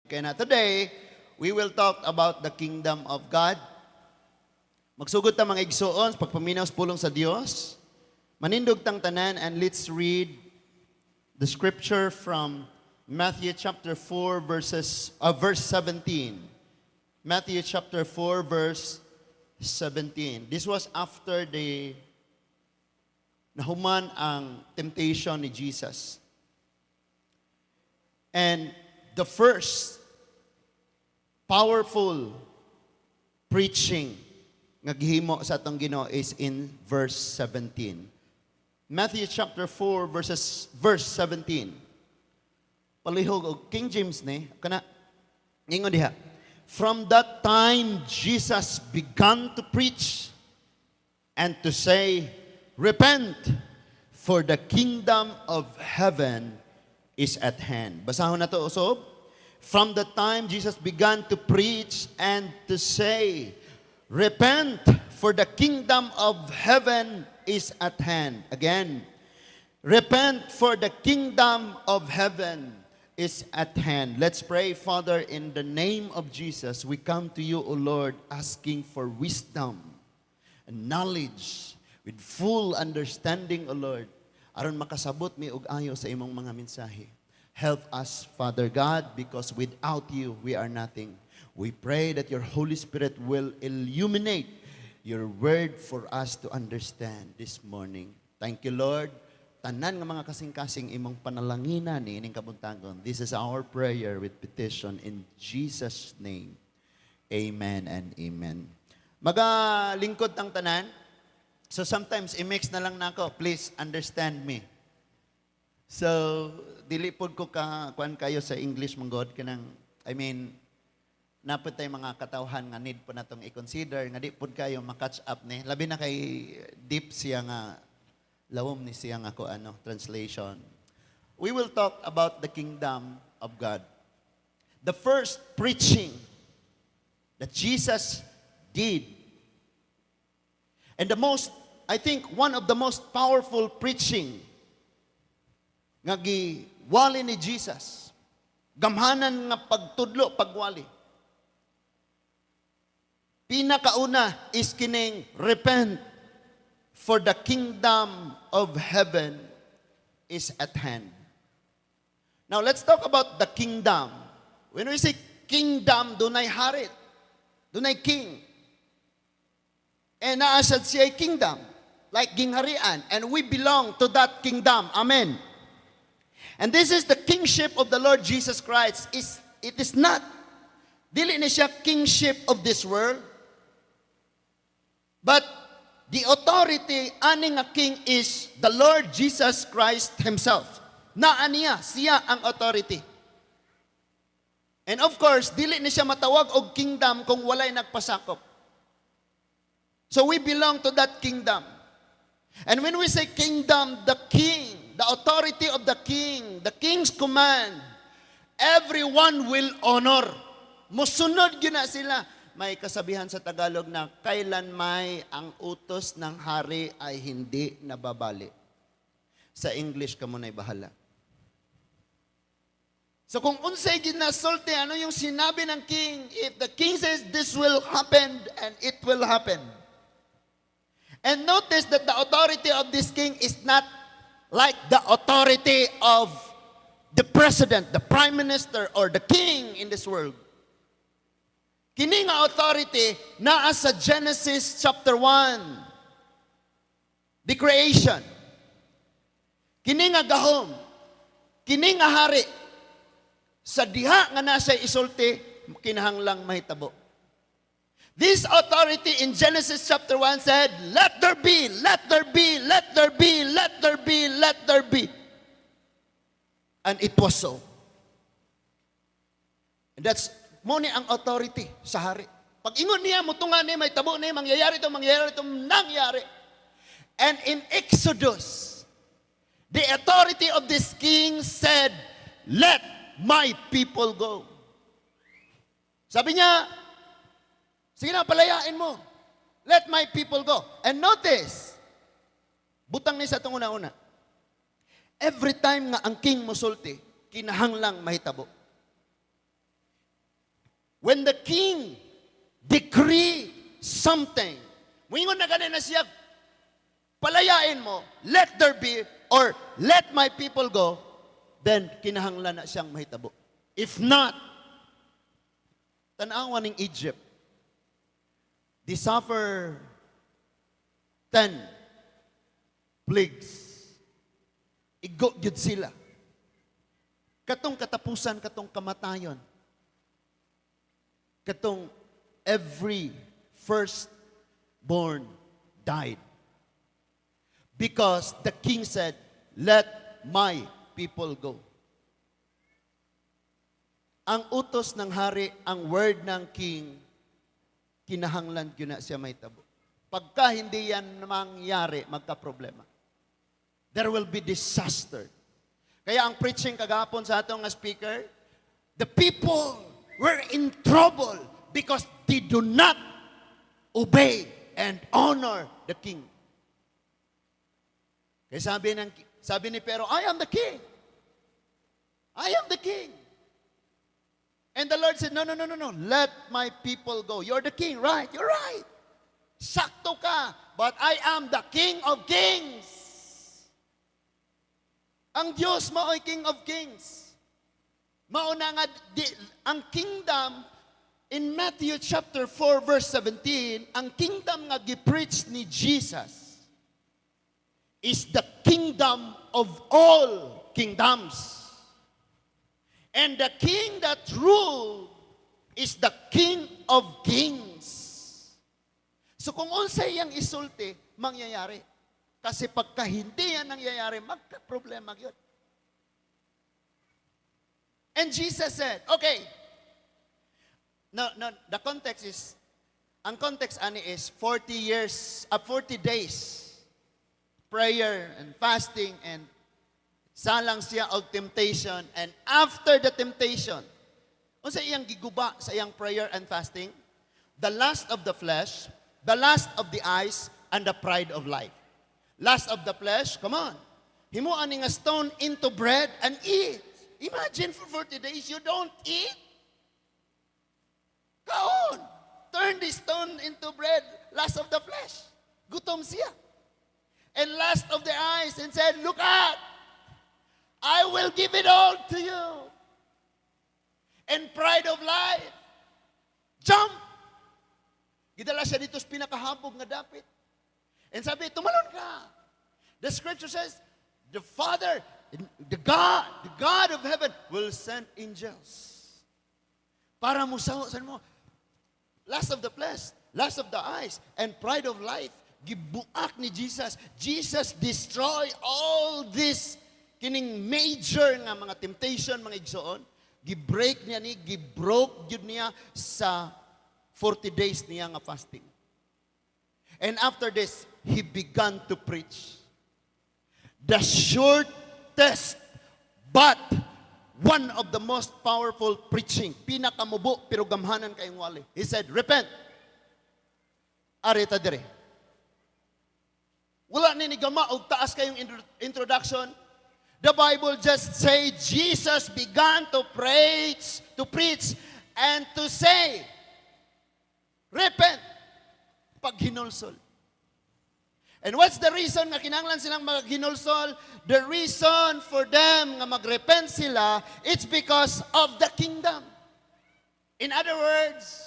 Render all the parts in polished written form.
Kaya na today, we will talk about the kingdom of God. Magsugod ta, mga igsuon, sa pagpaminaw sa pulong sa Dios. Manindog tang tanan and let's read the scripture from Matthew chapter 4 verses verse 17. Matthew chapter 4 verse 17. This was after the nahuman ang temptation ni Jesus. And the first powerful preaching nga gihimo sa atong Ginoo is in verse 17. Matthew chapter 4 verse 17. Palihog og King James ni kana ingon diha. "From that time Jesus began to preach and to say, 'Repent, for the kingdom of heaven is at hand.'" Basahon na to usob. "From the time Jesus began to preach and to say, 'Repent, for the kingdom of heaven is at hand.'" Again, "Repent, for the kingdom of heaven is at hand." Let's pray. Father, in the name of Jesus, we come to you, O Lord, asking for wisdom and knowledge with full understanding, O Lord, aron makasabot mi og ayo sa imong mga mensahe. Help us, Father God, because without you, we are nothing. We pray that your Holy Spirit will illuminate your word for us to understand this morning. Thank you, Lord. Tanan nga mga kasing-kasing imong panalanginan ni ining kabuntagon. This is our prayer with petition in Jesus' name. Amen and amen. Magalingkod ang tanan. So sometimes i-mix na lang nako. Please understand me. So dili pod ko ka kuan kayo sa English man god kanang, I mean, naa pod tay mga katawhan nga need po natong i-consider nga di pod kayo ma-catch up ni labi na kay deep siya nga lawom ni siya nga ko ano translation. We will talk about the kingdom of God. The first preaching that Jesus did and the most, I think, one of the most powerful preaching nga giwali ni Jesus, gamhanan nga pagtudlo, pagwali, pinakauna is kining "Repent, for the kingdom of heaven is at hand." Now let's talk about the kingdom. When we say kingdom, dunay hari, dunay king, and naa sad siya kingdom, like gingharian, and we belong to that kingdom. Amen. And this is the kingship of the Lord Jesus Christ. It is not, dili ni siya kingship of this world, but the authority ani nga king is the Lord Jesus Christ himself. Naa niya, siya ang authority. And of course, dili ni siya matawag og kingdom kung walay nagpasakop. So we belong to that kingdom. And when we say kingdom, the king, the authority of the king, the king's command, everyone will honor. Musunod gyud na sila. May kasabihan sa Tagalog na kailan may ang utos ng hari ay hindi nababali. Sa English, kamo na'y bahala. So kung unsay ginasulti, ano yung sinabi ng king, if the king says this will happen, and it will happen. And notice that the authority of this king is not like the authority of the president, the prime minister, or the king in this world. Kini nga authority naa sa Genesis chapter 1, the creation. Kini nga gahom, kini nga hari, sa diha nga nasa isulti, kinahanglang mahitabo. This authority in Genesis chapter 1 said, "Let there be, let there be, let there be, let there be, let there be." And it was so. And that's, mao ni ang authority sa hari. Pag ingon niya, mutunga ni, mahitabo ni, mangyayari ito, nangyari. And in Exodus, the authority of this king said, "Let my people go." Sabi niya, "Sige na, palayain mo. Let my people go." And notice, butang ni sa itong una-una. Every time nga ang king musulti, kinahanglang mahitabo. When the king decree something, muingon na gani na siya, "Palayain mo, let there be, or let my people go," then kinahanglan na siyang mahitabo. If not, tanawa ning Egypt, they suffer 10 plagues. Igo gyud sila. Katong katapusan, katong kamatayon. Katong every firstborn died. Because the king said, "Let my people go." Ang utos ng hari, ang word ng king, kinahanglan gyud na siya mahitabo. Pagka hindi yan mangyari, magka-problema. There will be disaster. Kaya ang preaching kagahapon sa atong nga speaker, the people were in trouble because they do not obey and honor the king. Kaya sabi ni Pharaoh, "I am the king. I am the king." And the Lord said, No. Let my people go. You're the king, right? You're right. Sakto ka. But I am the King of Kings." Ang Diyos mao'y King of Kings. Mao na nga di, ang kingdom in Matthew chapter 4 verse 17, ang kingdom nga gi-preach ni Jesus is the kingdom of all kingdoms. And the king that ruled is the King of Kings. So kung unsa iyang isulti, mangyayari. Kasi pagka hindi yan nangyayari, magka-problema yun. And Jesus said, okay, no, the context is, ang context ani is 40 years, 40 days, prayer and fasting and salang siya og temptation, and after the temptation, unsa iyang giguba sa iyang prayer and fasting? The lust of the flesh, the lust of the eyes, and the pride of life. Lust of the flesh, come on. Himuan ni nga stone into bread and eat. Imagine, for 40 days you don't eat. Kaon. Turn the stone into bread. Lust of the flesh. Gutom siya. And lust of the eyes, and said, "Look at, I will give it all to you." And pride of life. Jump! Gidala siya dito sa pinakahabog nga dapit. And sabi, "Tumalon ka." The scripture says, the Father, the God of heaven will send angels para musaho sa mo. Lust of the flesh, lust of the eyes, and pride of life. Gibuak ni Jesus. Jesus destroy all this kining major nga mga temptation, mga igsoon. Gi-break niya ni, gi-broke gyud niya sa 40 days niya nga fasting. And after this, he began to preach. The shortest but one of the most powerful preaching. Pinakamubo pero gamhanan kayong wali. He said, "Repent. Ari ta diri." Wala ni gama og taas kayong introduction. The Bible just say Jesus began to preach and to say, "Repent." Paghinulsol. And what's the reason nga kinahanglan silang maghinulsol? The reason for them nga magrepent sila, it's because of the kingdom. In other words,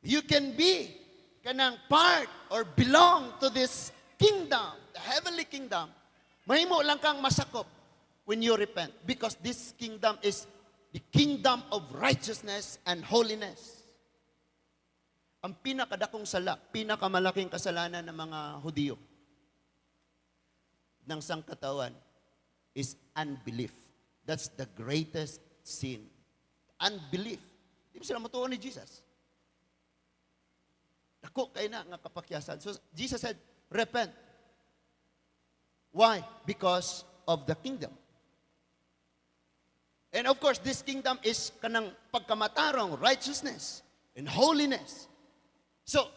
you can be kanang part or belong to this kingdom, the heavenly kingdom. Mahimo lang kang masakop when you repent because this kingdom is the kingdom of righteousness and holiness. Ang pinakadakong sala, pinakamalaking kasalanan ng mga Hudiyo ng sangkatawan is unbelief. That's the greatest sin. Unbelief. Di ba sila mutuo ni Jesus? Dako kay na nga kapakyasan. So Jesus said, "Repent." Why? Because of the kingdom. And of course, this kingdom is kanang pagkamatarong, righteousness and holiness. So,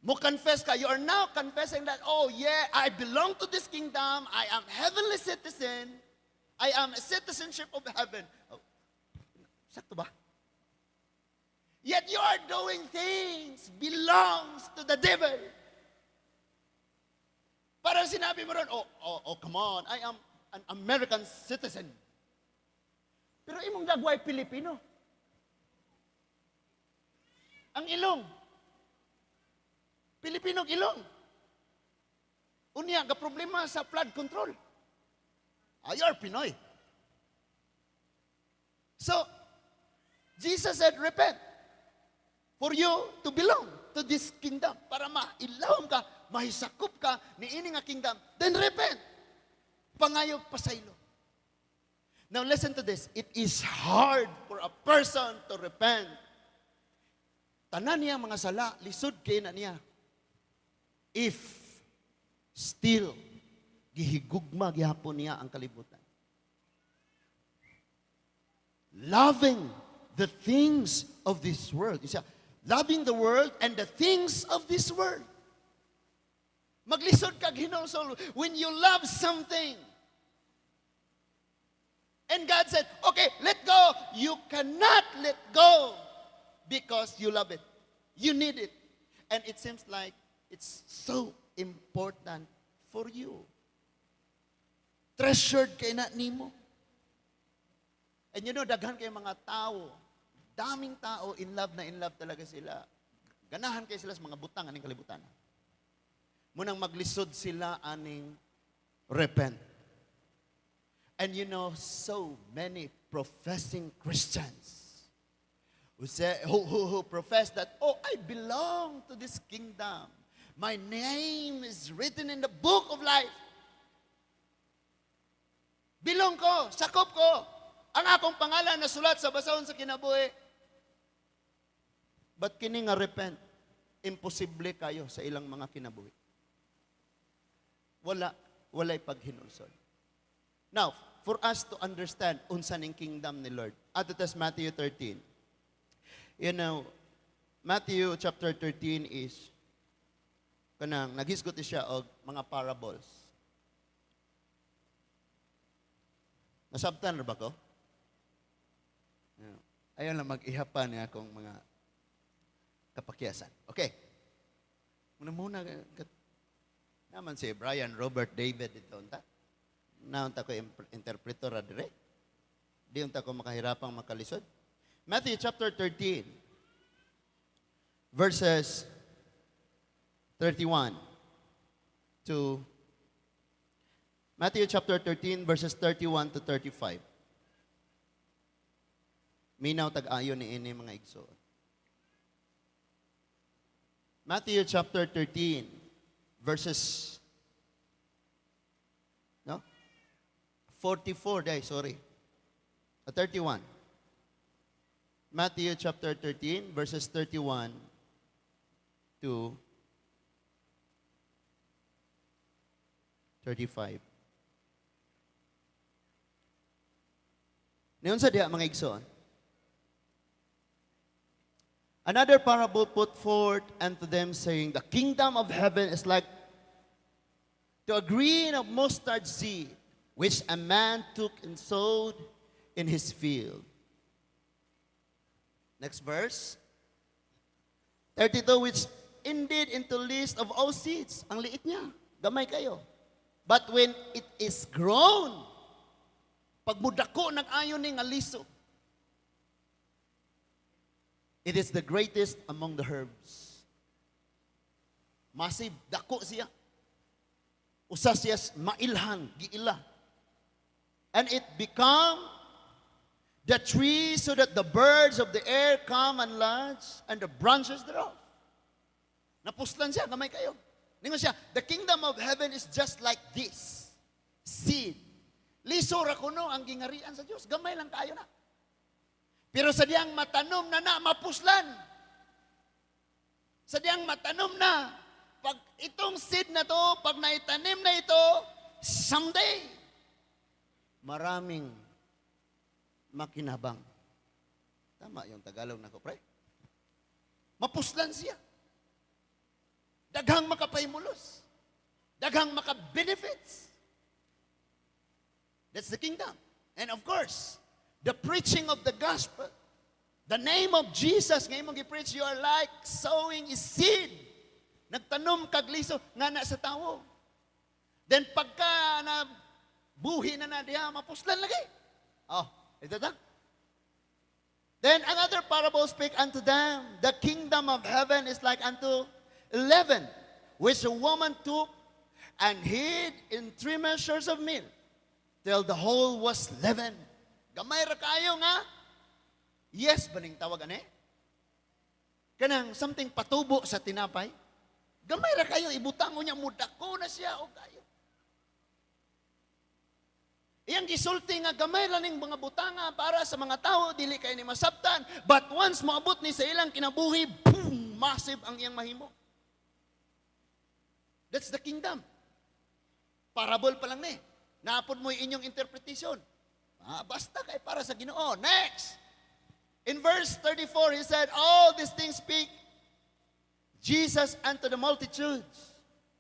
mo confess ka, you are now confessing that, "Oh yeah, I belong to this kingdom, I am heavenly citizen, I am a citizenship of heaven." Oh. Sakto ba? Yet you are doing things belongs to the devil. Parang sinabi mo ron, Oh, come on, I am an American citizen." Pero imong dagway Pilipino. Ang ilong. Pilipino ilong. Unya, ga problema sa flood control. Ah, you're Pinoy. So, Jesus said, "Repent for you to belong to this kingdom." Para mailawom ka, mahisakop ka ni ini nga kingdom, then repent. Pangayog pasaylo. Now listen to this. It is hard for a person to repent. Tanan niya mga sala, lisod kay na niya. If still gihigugma gihapon niya ang kalibutan. Loving the things of this world. You see, loving the world and the things of this world. Maglisod kag hinulsol when you love something. And God said, "Okay, let go." You cannot let go because you love it. You need it. And it seems like it's so important for you. Treasured kay na nimo. And daghan kay mga tao, daming tao, in love na in love talaga sila. Ganahan kay sila sa mga butang aning kalibutan. Munang maglisod sila aning repent. And so many professing Christians who say, who profess that, "Oh, I belong to this kingdom. My name is written in the book of life. Belong ko, sakop ko. Ang akong pangalan nasulat sa basahon sa kinabuhi." But kini nga repent, imposible kayo sa ilang mga kinabuhi. Wala, walay paghinulsol. Now, for us to understand unsa ning kingdom ni Lord, adto tas Matthew 13. Matthew chapter 13 is kanang naghisgot siya og mga parables. Nasabtan ra ba ko? Yeah. Ayaw lang mag-ihapan niya akong mga kapakyasan. Okay. Muna muna naman si Brian Robert David dito unta. Naunta ko interpreter ra dire. Di unta ko makahirapang makalisod. Matthew chapter 13 verses 31 to Matthew chapter 13 verses 31 to 35. Minaw tag-ayo ni ini, mga igsoon. Matthew chapter 13 verses, no? 44 day, sorry. 31. Matthew chapter 13 verses 31 to 35. Niyon sa diha, mga igsoon. Another parable put forth unto them, saying, "The kingdom of heaven is like to a grain of mustard seed, which a man took and sowed in his field." Next verse. 32, "Which indeed into least of all seeds." Ang liit niya. Gamay kayo. "But when it is grown," pag mudako nag-ayon ni nga liso, "it is the greatest among the herbs." Massive, dako siya. Usa siya mailhan, giila. "And it become the tree so that the birds of the air come and lodge and the branches thereof." Napuslan siya, gamay kayo. Ningon siya, the kingdom of heaven is just like this seed. Liso ra kuno ang gingarian sa Dios. Gamay lang kayo na. Pero sa diyang matanom na na, mapuslan. Sa diyang matanom na, pag itong seed na to, pag naitanim na ito, someday, maraming makinabang. Tama yung Tagalog na ko, pre. Mapuslan siya. Daghang makapahimulos. Daghang makabenefits. That's the kingdom. And of course, the preaching of the gospel. The name of Jesus nga imong gi-preach, you are like sowing a seed. Nagtanom kag liso nga na sa tawo. Then pagka na buhi na na diha, mapuslan lagi. Oh, ito ta. Then another parable speak unto them. The kingdom of heaven is like unto leaven, which a woman took and hid in 3 measures of meal, till the whole was leavened. Gamay ra kayo nga. Yeast ba ning tawag ani? Kanang something patubo sa tinapay. Gamay ra kayo ibutang unya mudako na siya og kayo. Iyang gisulti nga gamay ra ning mga butanga para sa mga tao, dili kay ni masabtan, but once moabot ni sa ilang kinabuhi, boom, massive ang iyang mahimo. That's the kingdom. Parable pa lang ni. Naapod mo inyong interpretation. Ah, basta kay para sa Ginoo. Next. In verse 34, he said, "All these things speak Jesus unto the multitudes.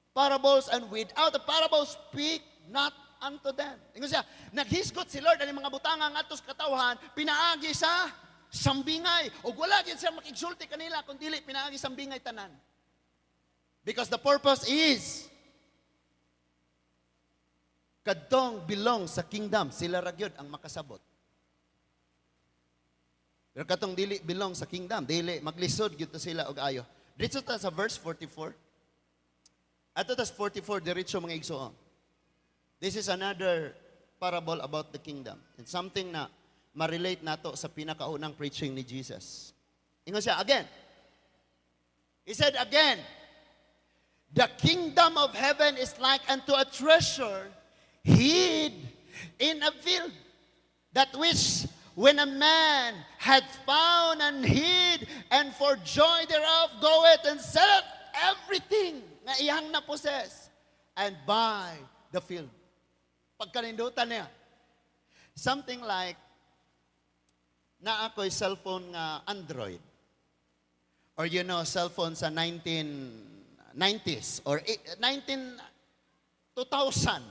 Parables, and without the parable speak not unto them." Ingon siya, naghisgot si Lord ani mga butanga ngadto sa katawhan pinaagi sa sambingay. Ug wala gyud siya makigsulti kanila kung dili pinaagi sambingay tanan. Because the purpose is kadtong belong sa kingdom, sila ra gyud ang makasabot. Pero katong dili belong sa kingdom, dili maglisod gyud to sila og ayo. Dito ta sa verse 44. Ato tas 44 diretso, mga igsoon. This is another parable about the kingdom. And something na ma-relate nato sa pinakaunang preaching ni Jesus. Ingon siya, again. He said again, "The kingdom of heaven is like unto a treasure hid in a field, that which when a man had found and hid, and for joy thereof goeth and selleth everything nga iyang na-possess, and buy the field." Pagkanindutan niya. Something like, na ako'y cellphone nga Android. Or cellphone sa 1990s or 19 2000.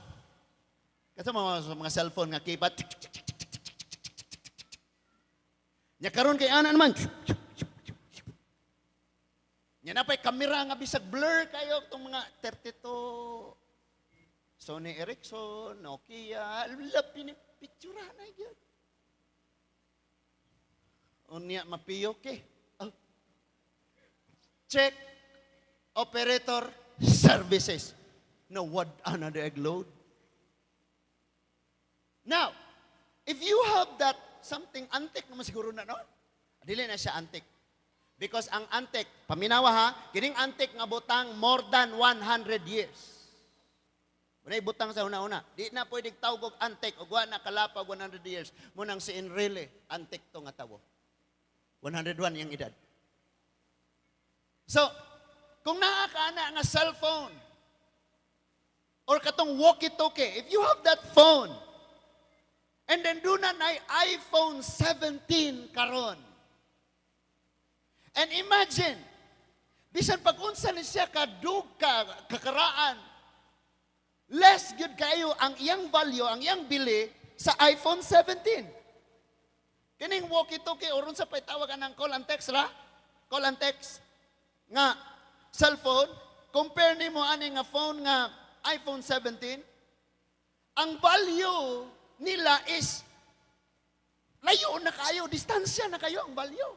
Kasi mga cellphone nga keypad. Nya karon kay ana naman. Nya na pa'y kamera nga bisag blur kayo itong mga 32 Sony Ericsson, Nokia, labi ni picture na gyud. Unya mapiyok eh. Oh. Check operator services. No, what another load? Now, if you have that something antique naman siguro na, no? Dili na siya antique. Because ang antique, paminawa ha, kining antique nga butang more than 100 years. Wala butang sa una-una. Di na pwede tawag og antique og wa na kalapag 100 years. Munang si Enrile, antique to nga tawo. 101 yung edad. So, kung naa ka na nga cellphone or katong walkie-talkie, if you have that phone, and then duna na iPhone 17 karon. And imagine, bisan pag unsa ni siya kadug ka kakaraan, less gyud kayo ang iyang value, ang iyang bili sa iPhone 17. Kining walkie-talkie or unsa pa'y tawag anang call and text ra? Call and text nga cellphone, compare nimo ani nga phone nga iPhone 17, ang value nila is layo na kayo, distansya na kayo ang value.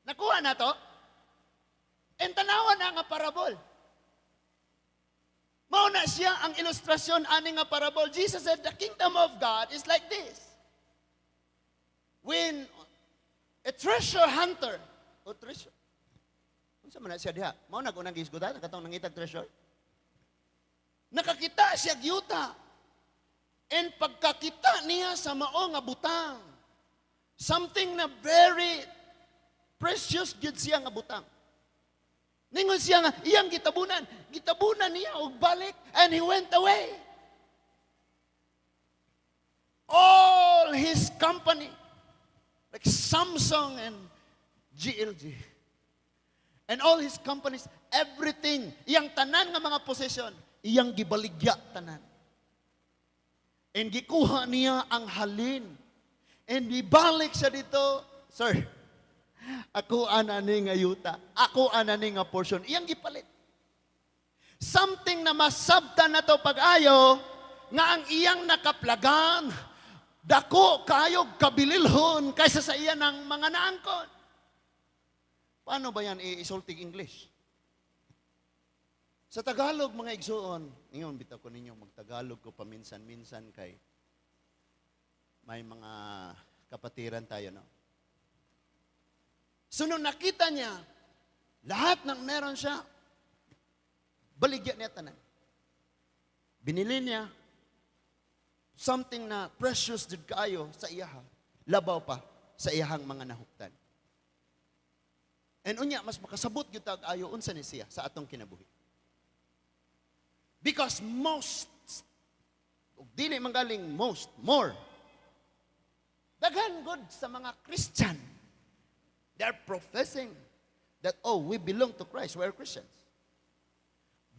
Nakuha na to? And tanawa na nga parable. Mao na siya ang ilustrasyon ani nga parable. Jesus said, "The kingdom of God is like this. When a treasure hunter," o treasure, unsa man na siya diha? Mao na unang gihisgutan, katong nangitag treasure. Nakakita siya yuta. And pagkakita niya sa mao nga butang, something na very precious gyud siya nga butang. Ningon siya nga, iyang gitabunan. Gitabunan niya og balik and he went away. All his company, like Samsung and GLG, and all his companies, everything, iyang tanan nga mga possession, iyang gibaligya tanan. And gikuha niya ang halin. And ibalik siya dito Sir, ako ana ni nga yuta. Ako ana ni nga portion. Iyang gipalit. Something na masabtan na to pag-ayo, nga ang iyang nakaplagan, dako kayo kabililhon kaysa sa iya ng mga naangkon. Paano ba yan i-isultig English? Sa Tagalog, mga igsuon, ngayon bitaw ko ninyo, magtagalog ko paminsan-minsan kay may mga kapatiran tayo, no? So nung nakita niya, lahat ng meron siya, baligya niya tanan. Binili niya something na precious jud kaayo sa iyaha, labaw pa sa iyahang mga nahuptan. And unya, mas makasabot gyud tag ayo unsa ni siya sa atong kinabuhi. Because most, ug dili man galing most, more, daghan gud sa mga Christian, they're professing that, "Oh, we belong to Christ, we are Christians."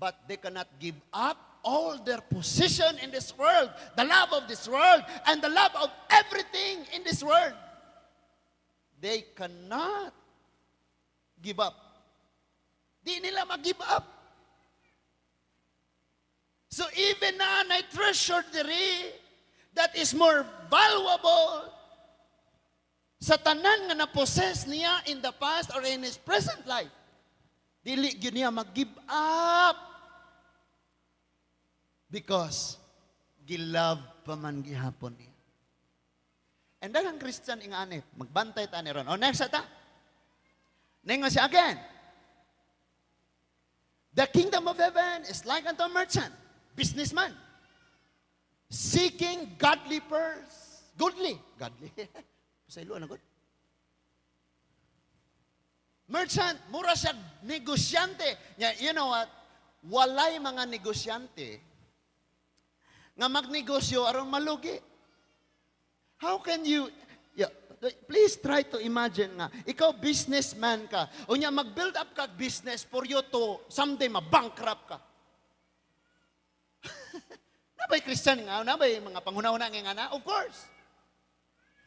But they cannot give up all their position in this world, the love of this world, and the love of everything in this world. They cannot give up. Di nila mag-give up. So even na nay treasure diri that is more valuable sa tanan nga na-possess niya in the past or in his present life, dili gyud niya mag-give up. Because gilove pa man gihapon niya. And daghang Christian ingani, magbantay ta ni ron. O next ta. Ningon siya again. The kingdom of heaven is like unto a merchant, businessman, seeking godly pearls. Goodly. Godly. Sa ilo, ano good? Merchant, mura siya negosyante. Nya, you know what? Walay mga negosyante nga magnegosyo aron malugi. How can you, yeah, please try to imagine nga, ikaw businessman ka, unya mag-build up ka business for you to someday ma-bankrupt ka. Nabay Christian nga, nabay mga panghuna-huna nga na? Of course.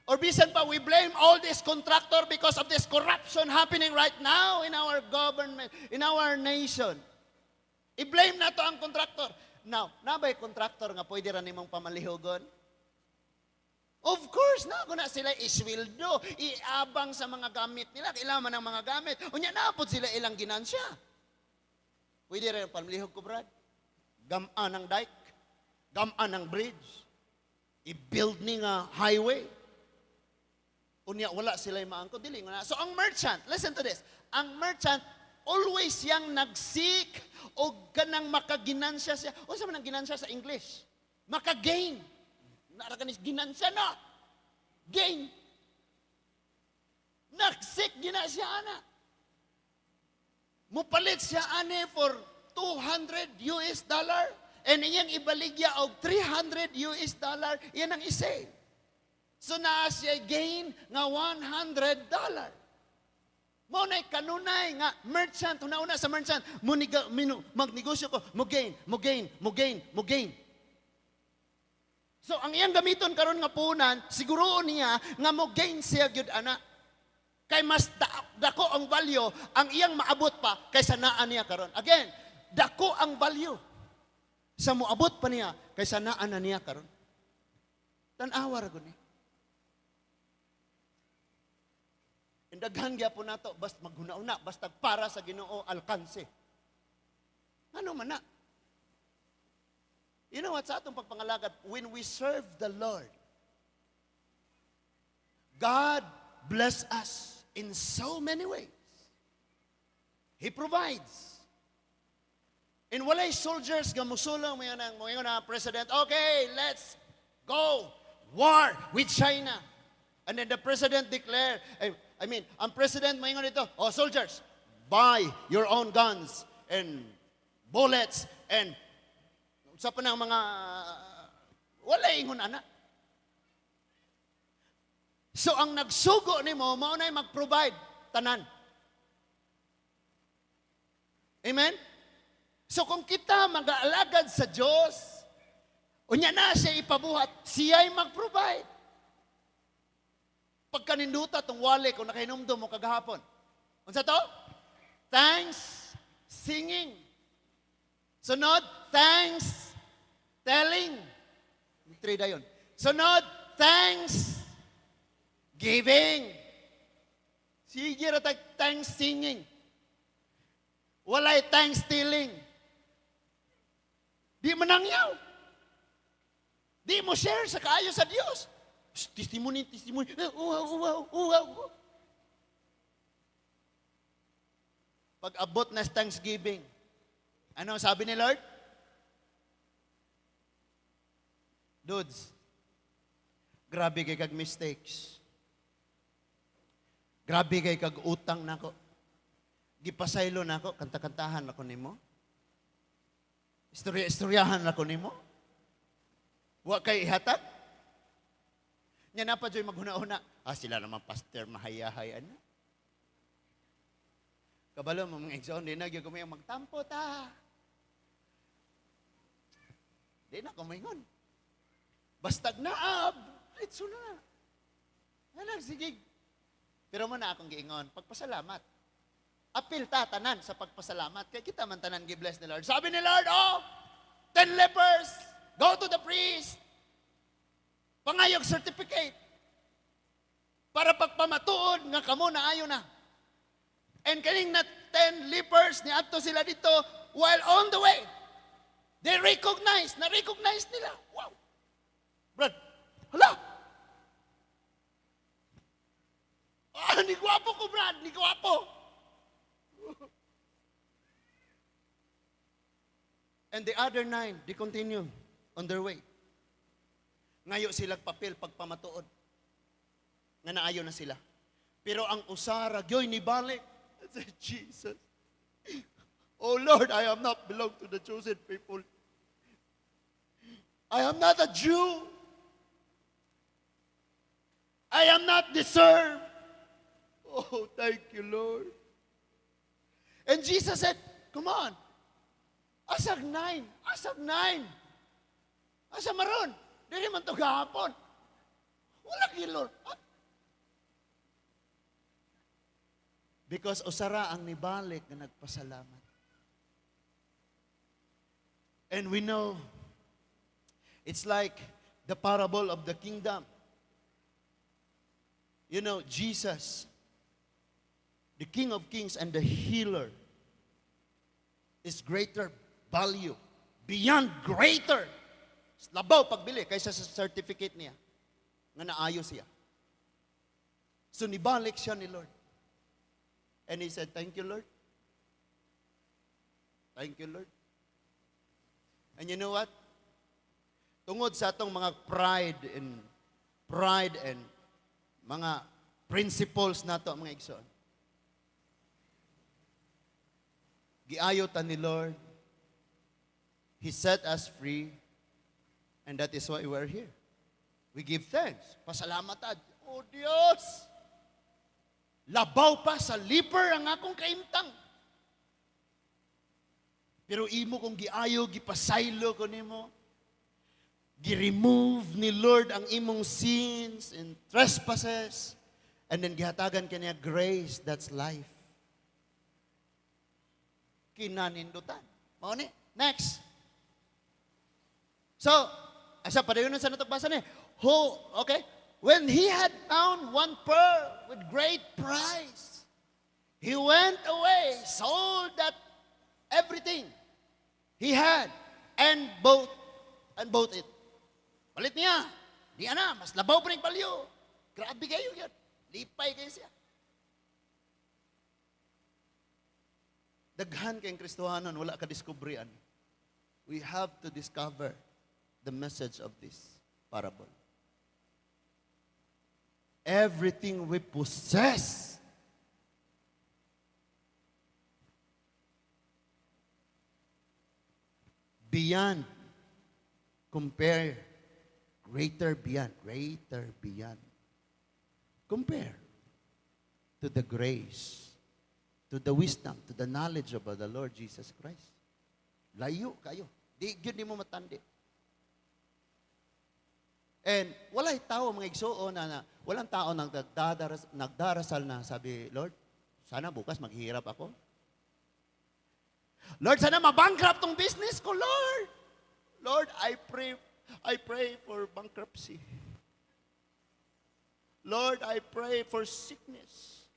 Or bisan pa, we blame all this contractor because of this corruption happening right now in our government, in our nation. I-blame na to ang contractor. Now, nabay contractor nga pwede ra nimong pamalihugon? Of course, na na sila isweldo, iabang sa mga gamit nila, kailangan ng mga gamit. Unya napod sila ilang ginansya. Pwede rin pamalihog ko, Brad. Gamaan ng dike, gamaan ng bridge, i-build ni nga highway. Unya wala sila maangko dili nga na. So ang merchant, listen to this. Ang merchant always yang nag-seek og kanang makaginansya siya. Unsa man ang ginansya sa English? Makagain. Nara kanis ginansya na. Gain. Nag-seek gina siya ana. Mupalit siya ani for 200 US dollar and iyang ibaligya og 300 US dollar, iyan ang i-save. So naa siya gain nga $100. Mao nay kanunay nga merchant, una-una sa merchant, mo niga, minu, magnegosyo ko, mo gain, mo gain, mo gain, mo gain. So ang iyang gamiton karon nga puhunan, siguroon niya nga mo gain siya gyud ana. Kay mas dako ang value ang iyang maabot pa kaysa naa niya karon. Again, dako ang value sa moabot pa niya kaysa naa na niya karon. Tan-awa ra gud ni. Indaghan gyapon nato basta maghuna-una basta para sa Ginoo alkanse. Ano man na? You know what, sa atong pagpangalagad, when we serve the Lord, God bless us in so many ways. He provides. And walay soldiers nga musulong mo na president, "Okay, let's go war with China." And then the president declare, I mean, ang president moingon dito, "Oh soldiers, buy your own guns and bullets and sa pa ng mga," wala ingon ana. So ang nagsugo nimo mao nay mag-provide tanan. Amen? So kung kita mag-aalagad sa Dios, unya na siya ipabuhat, siya'y mag-provide. Pagkaninduta tong wali kung nakahinumdum mo kagahapon. Unsa to? Thanks singing. Sunod, thanks telling. Three dayon. Sunod, thanks giving. Sige ra tag thanks singing. Walay thanks telling. Di manangyaw. Di mo share sa kaayo sa Dios. Shh, testimony, testimony. Eh, uhaw, uhaw, uhaw. Pag abot na sa Thanksgiving, ano ang sabi ni Lord? Dudes, grabe kay kag mistakes. Grabe kay kag utang nako. Gipasaylo nako, kanta-kantahan ako nimo. Istorya-istoryahan ako nimo. Wa kay ihatag. Nya na pa joy maghuna-huna. Ah, sila naman pastor mahayahay ana. Kabalo mo mga igsoon, di na gyud ko may magtampo ta. Di na ko maingon. Bastag naab, litso na. Anak, sige. Pero mo na akong giingon, pagpasalamat. Apil ta tanan sa pagpasalamat. Kay kita man tanan gi-bless ni Lord. Sabi ni Lord, "Oh, 10 lepers, go to the priest. Pangayog certificate. Para pagpamatuod nga kamo na ayo na." And kaning na 10 lepers, niadto sila dito while on the way. They recognize, na-recognize nila. Wow. Brad, hala! Ah, ni gwapo ko, Brad, ni gwapo. And the other nine, they continue on their way. Ngayo sila papel pagpamatuod. Nga naayo na sila. Pero ang usara, gyoy ni balik. And said, "Jesus, oh Lord, I am not belong to the chosen people. I am not a Jew. I am not deserved. Oh, thank you, Lord." And Jesus said, "Come on. Asag nine. Asag nine. Asa maron? Dili man to gahapon. Wala kay Lord." Ah. Because usara ang nibalik nga nagpasalamat. And we know, it's like the parable of the kingdom. Jesus, the King of Kings and the healer, is greater value, beyond greater. Labaw pagbili kaysa sa certificate niya nga naayo siya. So nibalik siya ni Lord. And he said, "Thank you, Lord. Thank you, Lord." And you know what? Tungod sa atong mga pride and mga principles nato, mga igsoon, giayo ta ni Lord. He set us free. And that is why we're here. We give thanks. Pasalamat ta. Oh Dios! Labaw pa sa leper ang akong kaimtang. Pero imo kong giayo, gipasaylo ko nimo. Gi-remove ni Lord ang imong sins and trespasses. And then gihatagan kaniya grace, that's life. Kinanindutan. Mao ni. Next. So, asa padayon sa natong basa ni. Who, okay? When he had found one pearl with great price, he went away, sold that everything he had, and bought it. Palit niya. Di ana, mas labaw pa rin palyo. Grabe kayo yan. Lipay kayo siya. Daghan kayong Kristohanon, wala ka diskubrian. We have to discover the message of this parable. Everything we possess beyond compare, greater beyond compare to the grace, to the wisdom, to the knowledge of the Lord Jesus Christ. Layo kayo. Di gyud nimo matandi. And walay tao, mga igsuon, na walang tao nagdarasal na sabi, "Lord, sana bukas maghihirap ako. Lord, sana mabankrupt tong business ko, Lord. Lord, I pray for bankruptcy. Lord, I pray for sickness.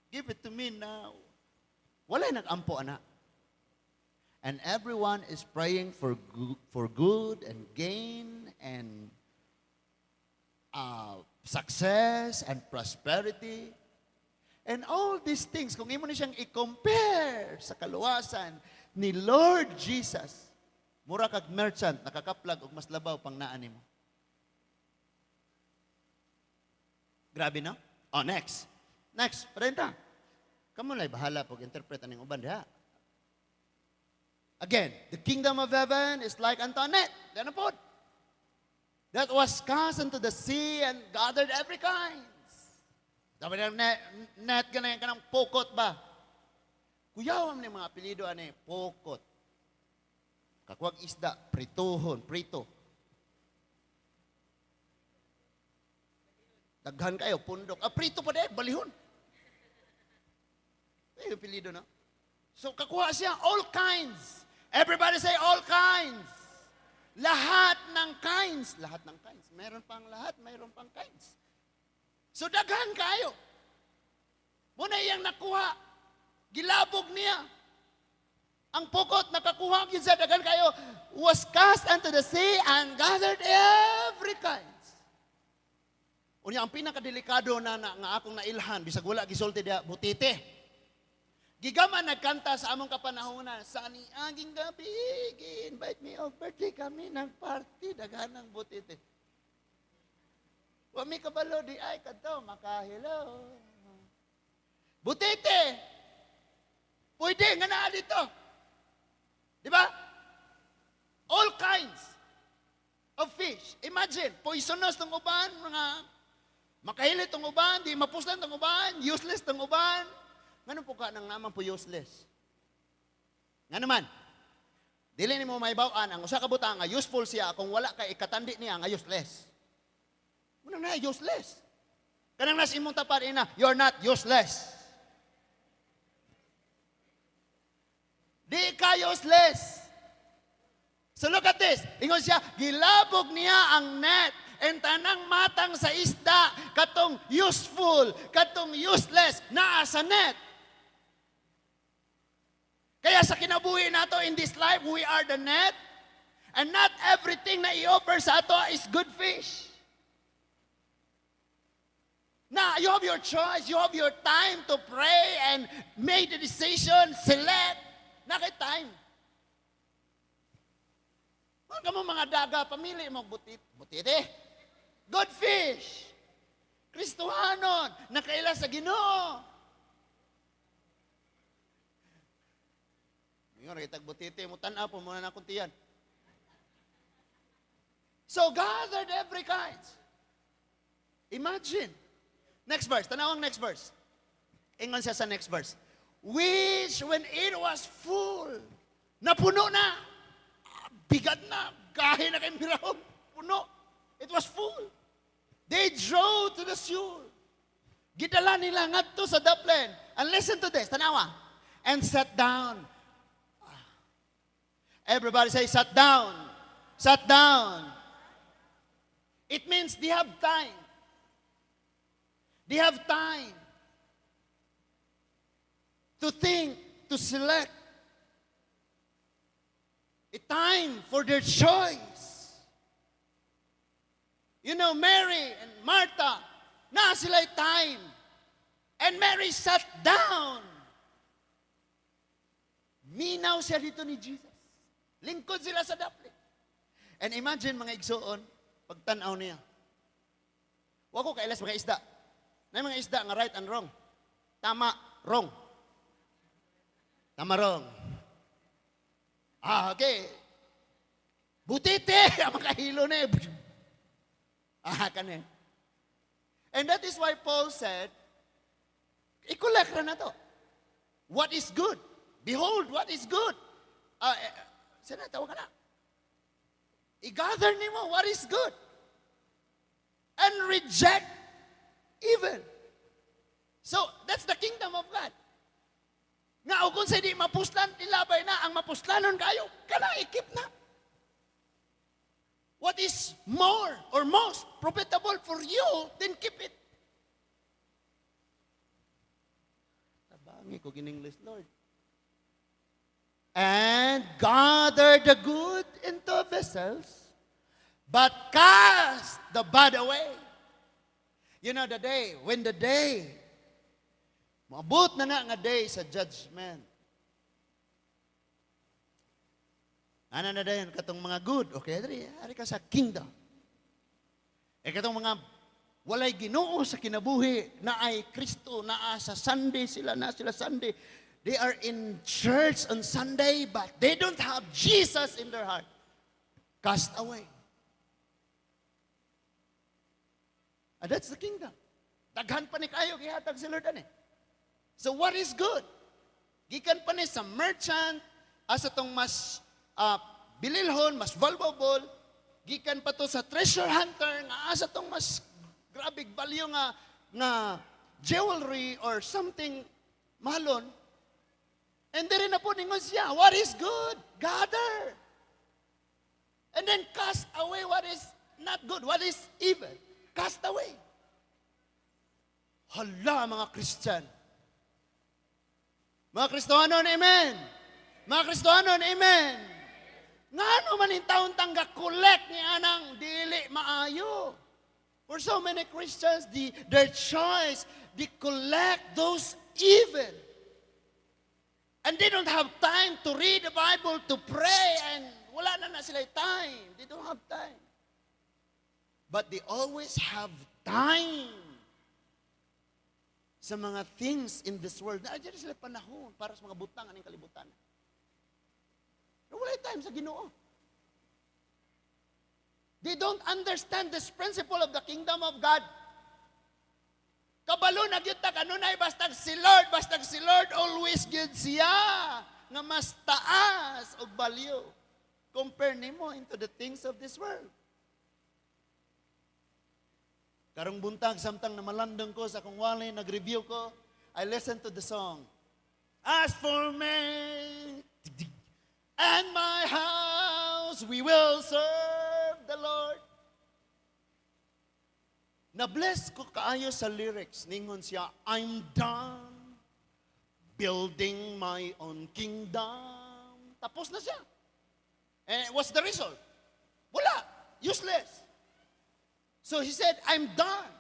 Give it to me now." Walay nag-ampo ana. And everyone is praying for good and gain and success and prosperity. And all these things, kung imo ni siyang i-compare sa kaluwasan ni Lord Jesus, mura kag merchant, nakakaplag og mas labaw pang naa nimo. Grabe, no? Oh, next. Next, parenta. Kamo na'y bahala pag interpret aning uban diha. Again, the kingdom of heaven is like unto a net. Then pod. That was cast into the sea and gathered every kind. Sabi ng net, net ganyan kanang pukot ba? Kuyaw ni mga apelyido ani, pukot. Kakuwag isda, prituhon, prito. Daghan kayo, pundok. Ah, prito pa dahil, balihon. Eh, yung apelyido, no? So, kakuha siya, all kinds. Everybody say, "All kinds." Lahat ng kinds. Lahat ng kinds. Meron pang lahat, meron pang kinds. So, daghan kayo. Muna iyang nakuha. Gilabog niya. Ang pukot, nakakuha gyud sa daghan kayo, was cast unto the sea and gathered every kind. Unya, ang pinakadelikado na nga akong nailhan, bisag wala gisulti diha, butite. Gigaman nagkanta sa among kapanahonan, sa niaging gabi, gi-invite me og birthday kami ng party, daghan ng butite. Wa mi kabalo di ay kadto makahilo. Butite. Pwede nga naa dito. Di ba? All kinds of fish. Imagine, poisonous tong uban, mga makahilit tong uban, di mapuslan tong uban, useless tong uban. Ngano po ka nang naman po useless? Nga naman, dili nimo mahibaw-an ang usa ka butang nga useful siya kung wala ka ikatandi niya nga useless. Muna na useless. Kanang nas imong tapad ina, "You're not useless. Di ka useless." So look at this. Ingon siya, gilabog niya ang net and tanang matang sa isda, katong useful, katong useless, naa sa net. Kaya sa kinabuhi nato in this life, we are the net. And not everything na i-offer sa ato is good fish. Now, you have your choice. You have your time to pray and make the decision, select. Naa kay time. Kung mo mga daga, pamili mo, butit, butite. Good fish. Kristohanon, nakaila sa Ginoo. Ingon, kitag butite mo, tanaw po muna na kuntiyan. So, gathered every kind. Imagine. Next verse, tanawang next verse. Ingon siya sa next verse. Which when it was full, napuno na, bigat na, gahi na kay mirahon, puno. It was full. They drove to the shore. Gidala nila ngadto sa daplen. And listen to this, tanawa. And sat down. Everybody say, "Sat down." Sat down. It means they have time. They have time to think, to select. A time for their choice. Mary and Martha, na sila'y time. And Mary sat down. Minaw siya dito ni Jesus. Lingkod sila sa dapli. And imagine, mga igsuon, pagtanaw niya. Wa ko kailas mga isda. Na mga isda nga right and wrong. Tama, wrong. Tama, wrong. Ah, okay. Butite! Ang makahilo na eh. Ah, kani. And that is why Paul said, i-collect ra na to. What is good? Behold, what is good? Ah, eh, sino, tawag ka na. I-gather nimo what is good. And reject evil. So, that's the kingdom of God. Nga, o kung sa di mapuslan, ilabay na. Ang mapuslanon kayo, kana i-keep na. What is more or most profitable for you, then keep it. Tabangi ko in-English, Lord. And gather the good into vessels, but cast the bad away. You know the day, when the day, maabot na na nga day sa judgment. Ana na dayon katong mga good, okay, diri, ari ka sa kingdom. E katong mga walay Ginoo sa kinabuhi, na ay Kristo, naa sa Sunday sila, na sila Sunday. They are in church on Sunday, but they don't have Jesus in their heart. Cast away. And that's the kingdom. Daghan pa ni kayo gihatag si Lord ani. So what is good? Gikan pa ni sa merchant, asa tong mas bililhon, mas valuable, gikan pa to sa treasure hunter, nga asa tong mas grabe value nga jewelry or something mahalon. And diri na po ningon siya, what is good? Gather. And then cast away what is not good, what is evil. Cast away. Hala, mga Christian. Mga Kristohanon, amen. Mga Kristohanon, amen. Ngano man in taon tang collect ni anang dili maayo? For so many Christians, their choice, they collect those evil. And they don't have time to read the Bible, to pray, and wala na na sila time. They don't have time. But they always have time sa mga things in this world. Naa sila panahon para sa mga butang aning kalibutan. Pero wala time sa Ginoo. They don't understand this principle of the kingdom of God. Kabalo na gyud ta kanunay bastag si Lord always gyud siya nga mas taas og value compare nimo into the things of this world. Karong buntag samtang namalandong ko sa akong walay, nag-review ko, I listen to the song. "As for me and my house, we will serve the Lord." Na-bless ko kaayo sa lyrics. Ningon siya, "I'm done building my own kingdom." Tapos na siya. And what's the result? Wala. Useless. So he said, "I'm done.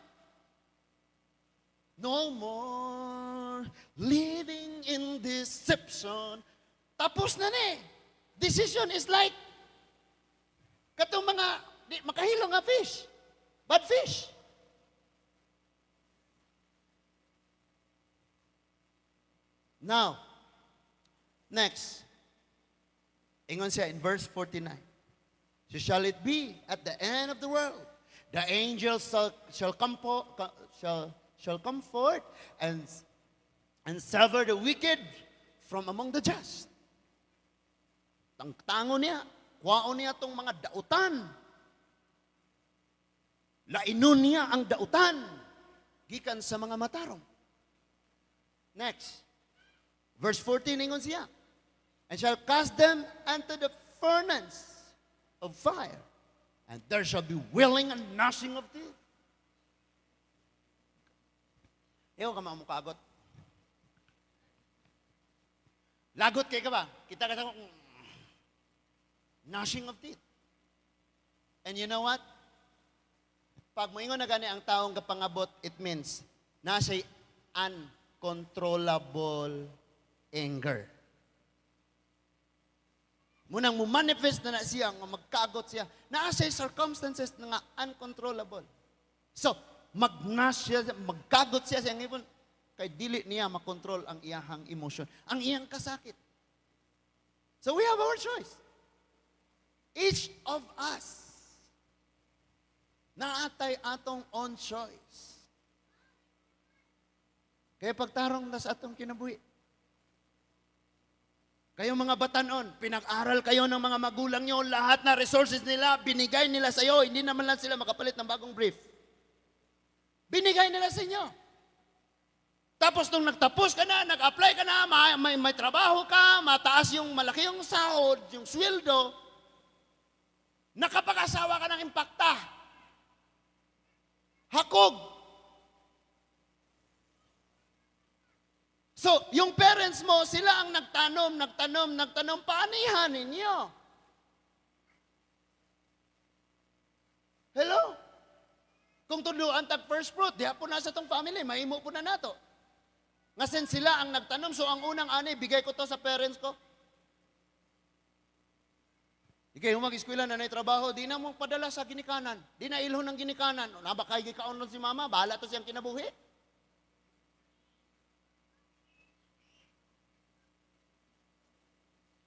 No more living in deception." Tapos na ni. Decision is like katong mga di makahilo nga fish. Bad fish. Now, next. Ingon siya in verse 49. "So shall it be at the end of the world. The angels shall come forth and sever the wicked from among the just." Tangtango niya, kuwaon niya tong mga dautan. Lainon niya ang dautan gikan sa mga matarong. Next. Verse 14, ingon siya, "And shall cast them unto the furnace of fire, and there shall be wailing and gnashing of teeth." Ewan ka mga mukagot. Lagot kay ka ba? Kita ka sa gnashing of teeth. And you know what? Pag moingon na gani ang taong kapangabot, it means nasa uncontrollable anger. Munang mo manifest na na siya, nga magkagot siya. Naa siya circumstances na nga uncontrollable. So, magnas siya, magkagot siya sa iyang ibon, kay dili niya makontrol ang iyahang emotion, ang iyang kasakit. So we have our choice. Each of us, naatay atong own choice. Kaya pagtarong na sa atong kinabuhi, kayong mga batanon, pinag-aral kayo ng mga magulang nyo, lahat na resources nila, binigay nila sa'yo, hindi naman lang sila makapalit ng bagong brief. Binigay nila sa inyo. Tapos nung nagtapos ka na, nag-apply ka na, may trabaho ka, mataas yung malaki yung sahod, yung sweldo, nakapag-asawa ka ng impakta. Hakog. So, yung parents mo, sila ang nagtanom, nagtanom, nagtanom, paanihan ninyo. Hello? Kung tudloan tag first fruit, diha po na sa tong family, mahimo po na nato. Nga since sila ang nagtanom, so ang unang ani, bigay ko to sa parents ko. Ikay, humag-eskwela na na'y trabaho, di na mo padala sa ginikanan. Di na ilhon ng ginikanan. Naba kay gikaon nun si mama, bahala to siyang kinabuhi.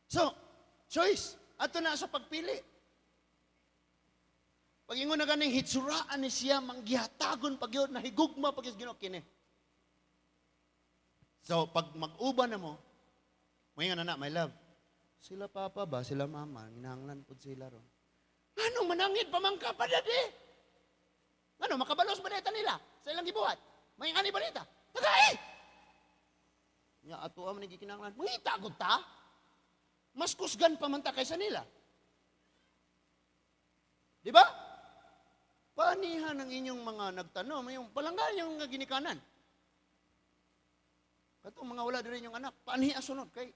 So, choice. Ato na sa pagpili. Pag-ingon na ganing hitsuraan ni siya, manggihatagon pag yun, nahigugma pag yun, Ginoo kini. So, pag mag-uban na mo, moingon na na, my love, sila papa ba, sila mama, ginahanglan pud sila ron. Anong manangit pa man ka pa, daddy? Ano, makabalos ba nita nila sa ilang gibuhat? May ani ba nita? Tagay! Nya ato man gikinahanglan. Mangita gud ta. Mas kusgan pa man ta kaysa nila. Di ba? Paanihan ang inyong mga nagtanom, yung palangga yung mga ginikanan. Katong mga wala diri inyong anak, paanihan sunod kay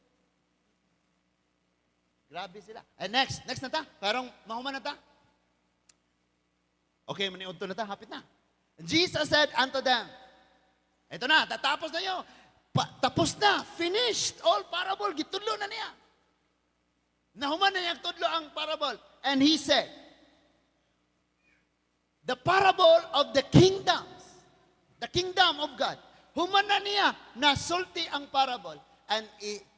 grabe sila. And next, next na ta. Karong mahuman na ta. Okay, maniudto na ta, hapit na. And Jesus said unto them, ito na, tatapos na yo. Tapos na, finished all parable, gitudlo na niya. Nahuman na niya tudlo ang parable. And he said, the parable of the kingdoms, the kingdom of God. Human na niya, nasulti ang parable. And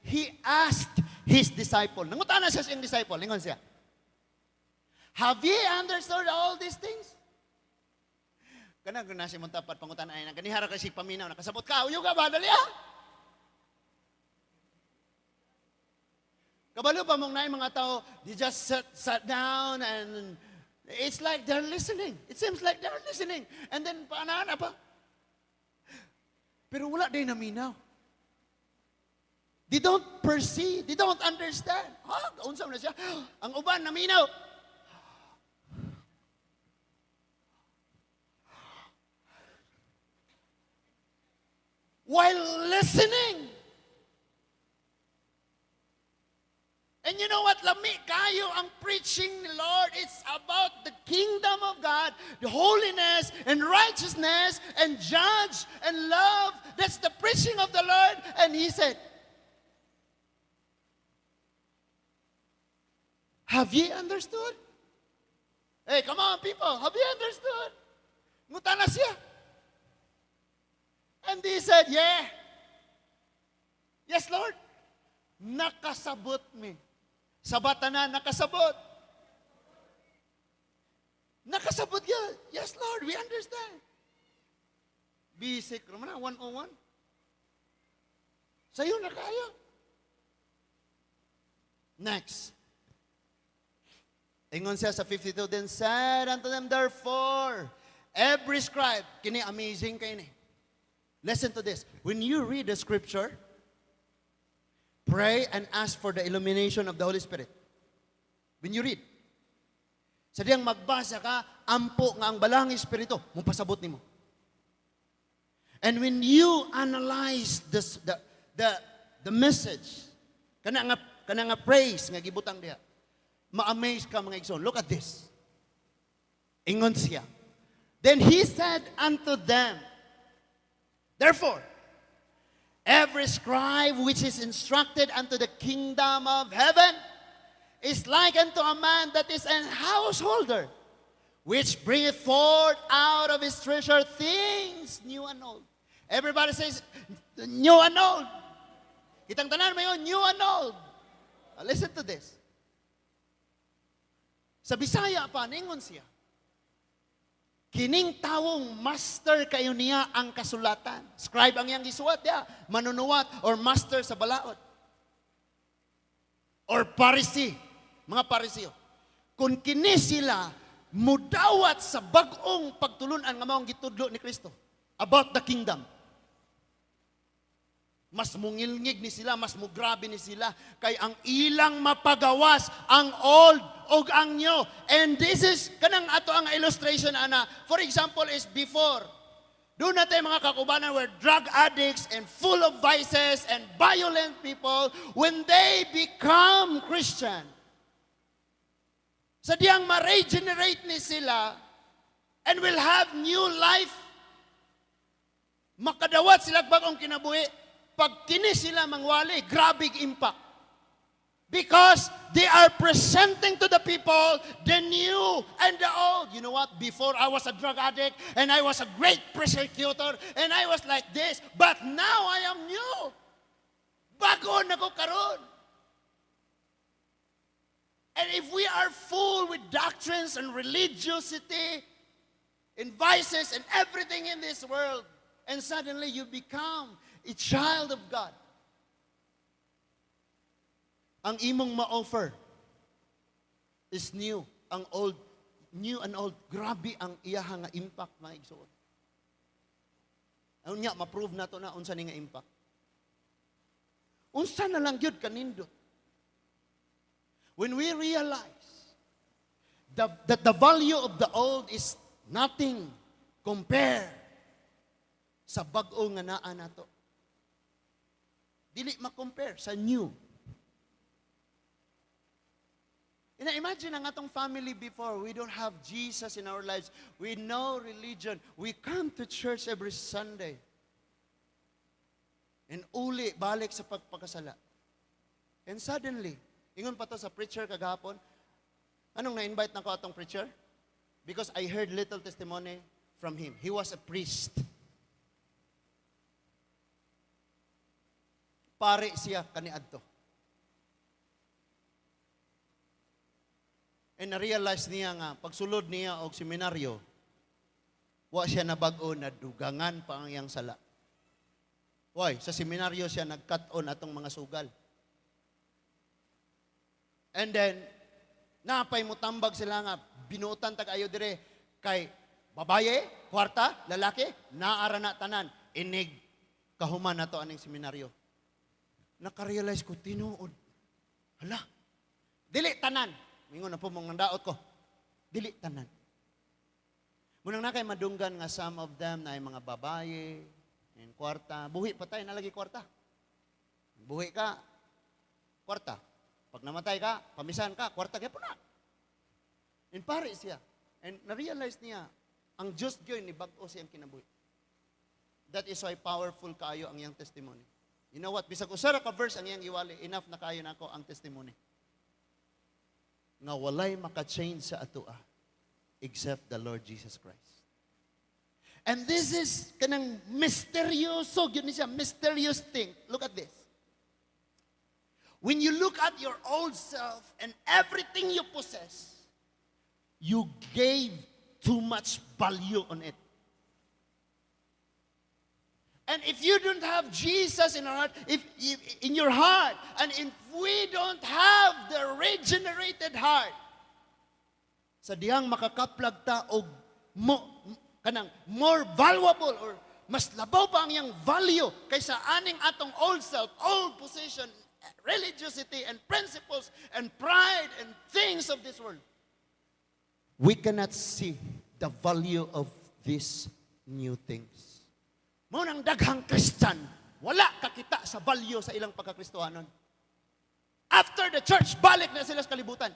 he asked his disciple. Nangutana siya sa iyang disciple. Lingon siya, have ye understood all these things? Kanang kung nasa imong tapat, pangutan ay naganihara kasi paminaw, nakasabot ka, uyo ka ba, dali ah! Kabalo pa mong naay mga tao, they just sat down and it's like they're listening. It seems like they're listening. And then, paanaan pa? Pero wala din naminaw. They don't perceive. They don't understand. Ha? Kaunsa man na siya? Ang uban, naminaw. While listening. And you know what? Lami kayo ang preaching ni Lord. It's about the kingdom of God, the holiness and righteousness and judge and love. That's the preaching of the Lord. And He said, have ye understood? Hey, come on people, have ye understood? Ngutana siya. And he said, yeah. Yes, Lord. Nakasabot mi. Sabata na, nakasabot. Nakasabot yan. Yes, Lord, we understand. Basic, naman na, 101. Sa'yo na kaya. Next. Ingon siya sa 52, then said unto them, therefore, every scribe, kini amazing kay ni. Listen to this. When you read the scripture, pray and ask for the illumination of the Holy Spirit. When you read, sa diyang magbasa ka, ampo nga ang balang Espiritu, mupasabot nimo. And when you analyze this, the message, kana nga praise nga gibutang diha, ma-amaze ka mga igsoon. Look at this. Ingon siya. Then he said unto them, therefore, every scribe which is instructed unto the kingdom of heaven is like unto a man that is an householder, which bringeth forth out of his treasure things new and old. Everybody says, new and old. Kitang tanan, mayon, new and old. Now, listen to this. Sa Bisaya pa, ningon siya, kining tawong master kayo niya ang kasulatan. Scribe ang iyang gisuwat, ya, manunuwat or master sa balaod. Or Pharisee, mga Pariseo. Kung kini sila, Mudawat sa bag-ong pagtulunan nga maong gitudlo ni Kristo about the kingdom. Mas mungilngig ni sila, mas mugrabe ni sila kay ang ilang mapagawas ang old og ang new. And this is kanang ato ang illustration ana. For example is before, duna tay mga kaubanan were drug addicts and full of vices and violent people. When they become Christian, sa diyang ma-regenerate ni sila and will have new life, makadawat sila bagong kinabuhi. Pag kini sila mangwali, grabe impact. Because they are presenting to the people the new and the old. You know what? Before, I was a drug addict and I was a great persecutor and I was like this. But now I am new. Bago na ko karon. And if we are full with doctrines and religiosity and vices and everything in this world, and suddenly you become a child of God, ang imong ma-offer is new. Ang old, new and old. Grabe ang iyaha nga impact, mga igsoon. Unya, ma-prove na to na unsa ni nga impact. Unsa na lang gyud kanindot when we realize that the value of the old is nothing compare sa bag-o nga naa nato. Dili ma-compare sa new. And imagine ang atong family before, we don't have Jesus in our lives. We know religion. We come to church every Sunday. And uli, balik sa pagpakasala. And suddenly, ingon pa to sa preacher kagahapon, anong na-invite na ko atong preacher? Because I heard little testimony from him. He was a priest. Pare siya kaniadto. And na-realize niya nga, pagsulod niya og seminaryo, wa siya nabag-o na dugangan pa ang iyang sala. Why? Sa seminaryo siya nag-cut on atong mga sugal. And then, napay mo tambag sila nga, binuotan tag ayo dire, kay babaye, kwarta, lalaki, naara na tanan, inig kahuman na to aning seminaryo. Nakarealize ko, tinuod. Hala, dili tanan. Mingon na po mong daot ko. Dili tanan. Munang na kay madunggan nga some of them na ay mga babaye, and kwarta. Buhi pa tayo, nalagi kwarta. Buhi ka, kwarta. Pag namatay ka, pamisan ka, kwarta kaya po na. And pare siya. And na-realize niya, ang Diyos gyud ni bag-o siyang kinabuhi. That is why powerful kaayo ang iyang testimony. You know what? Bisag usa ra ka verse ang iyang iwali, enough na kaayo nako ang testimony. Nga walay maka-change sa atoa except the Lord Jesus Christ. And this is kanang misteryoso, gyud ni siya, mysterious thing. Look at this. When you look at your old self and everything you possess, you gave too much value on it. And if you don't have Jesus in our heart, if in your heart, and if we don't have the regenerated heart, sa dihang makakaplag ta og mo, kanang more valuable or mas labaw pa ang iyang value kaysa aning atong old self, old position, religiosity and principles and pride and things of this world. We cannot see the value of these new things. Mao nang daghang Christian, wala kakita sa value sa ilang pagkakristohanon. After the church, balik na sila sa kalibutan.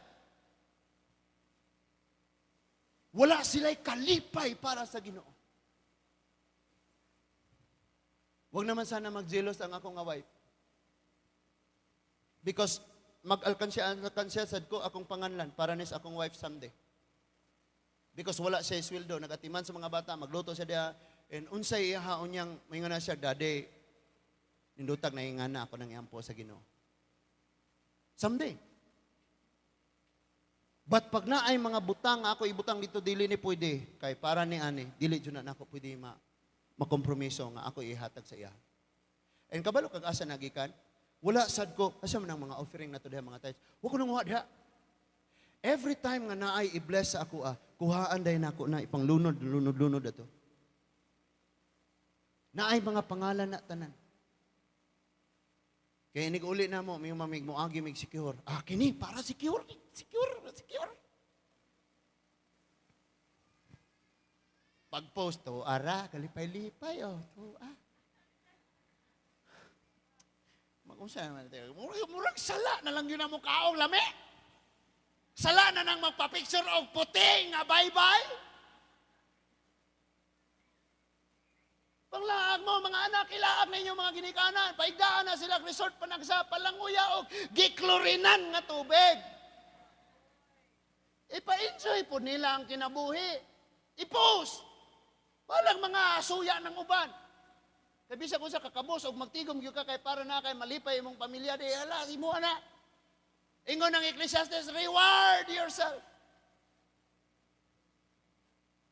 Wala sila'y kalipay para sa Ginoo. Huwag naman sana magjelos ang akong nga wife. Because mag-alkansya sad ko akong panganlan para nis akong wife someday. Because wala siya sweldo, nagatiman sa mga bata, magluto siya diha, and unsay iha unyang maingon na siya, "Daddy, nindutag na ingana ako nang iampo sa Ginoo." Someday. But pag naay mga butang ako ibutang dito, dili ni pwede kay para ni ani, dili jud na nako pwede ma makompromiso nga ako ihatag sa iya. And kabalo kag asa nagikan, wala sad ko asa man ang mga offering nato diha, mga tithes. Wa ko nanguha diha. Every time nga naay i-bless sa ako ah, Kuhaan dayon nako na ipanglunod, lunod, lunod ato. Naay mga pangalan na tanan. Kaya inig uli na mo, may mamig mo agi mig secure. Ah, kini para secure, secure, secure. Pag-post to, ara, kalipay-lipay, oh, to, ah. Magunsa naman tayo. Murag, murag sala na lang yun mo kaong lami. Sala na nang magpa-picture og puti nga bye-bye. Panglaag mo, mga anak, ilaag ninyo mga ginikanan. Paigdaan na sila resort panagsa, palanguya og giklorinan nga tubig. Ipa-enjoy po nila ang kinabuhi. I-post. Walang mga suya ng uban. Kay bisa kung sa kakabos og magtigom gyud ka kay para na kay malipay imong pamilya di ala imo ana. Ingon ang Ecclesiastes, "Reward yourself."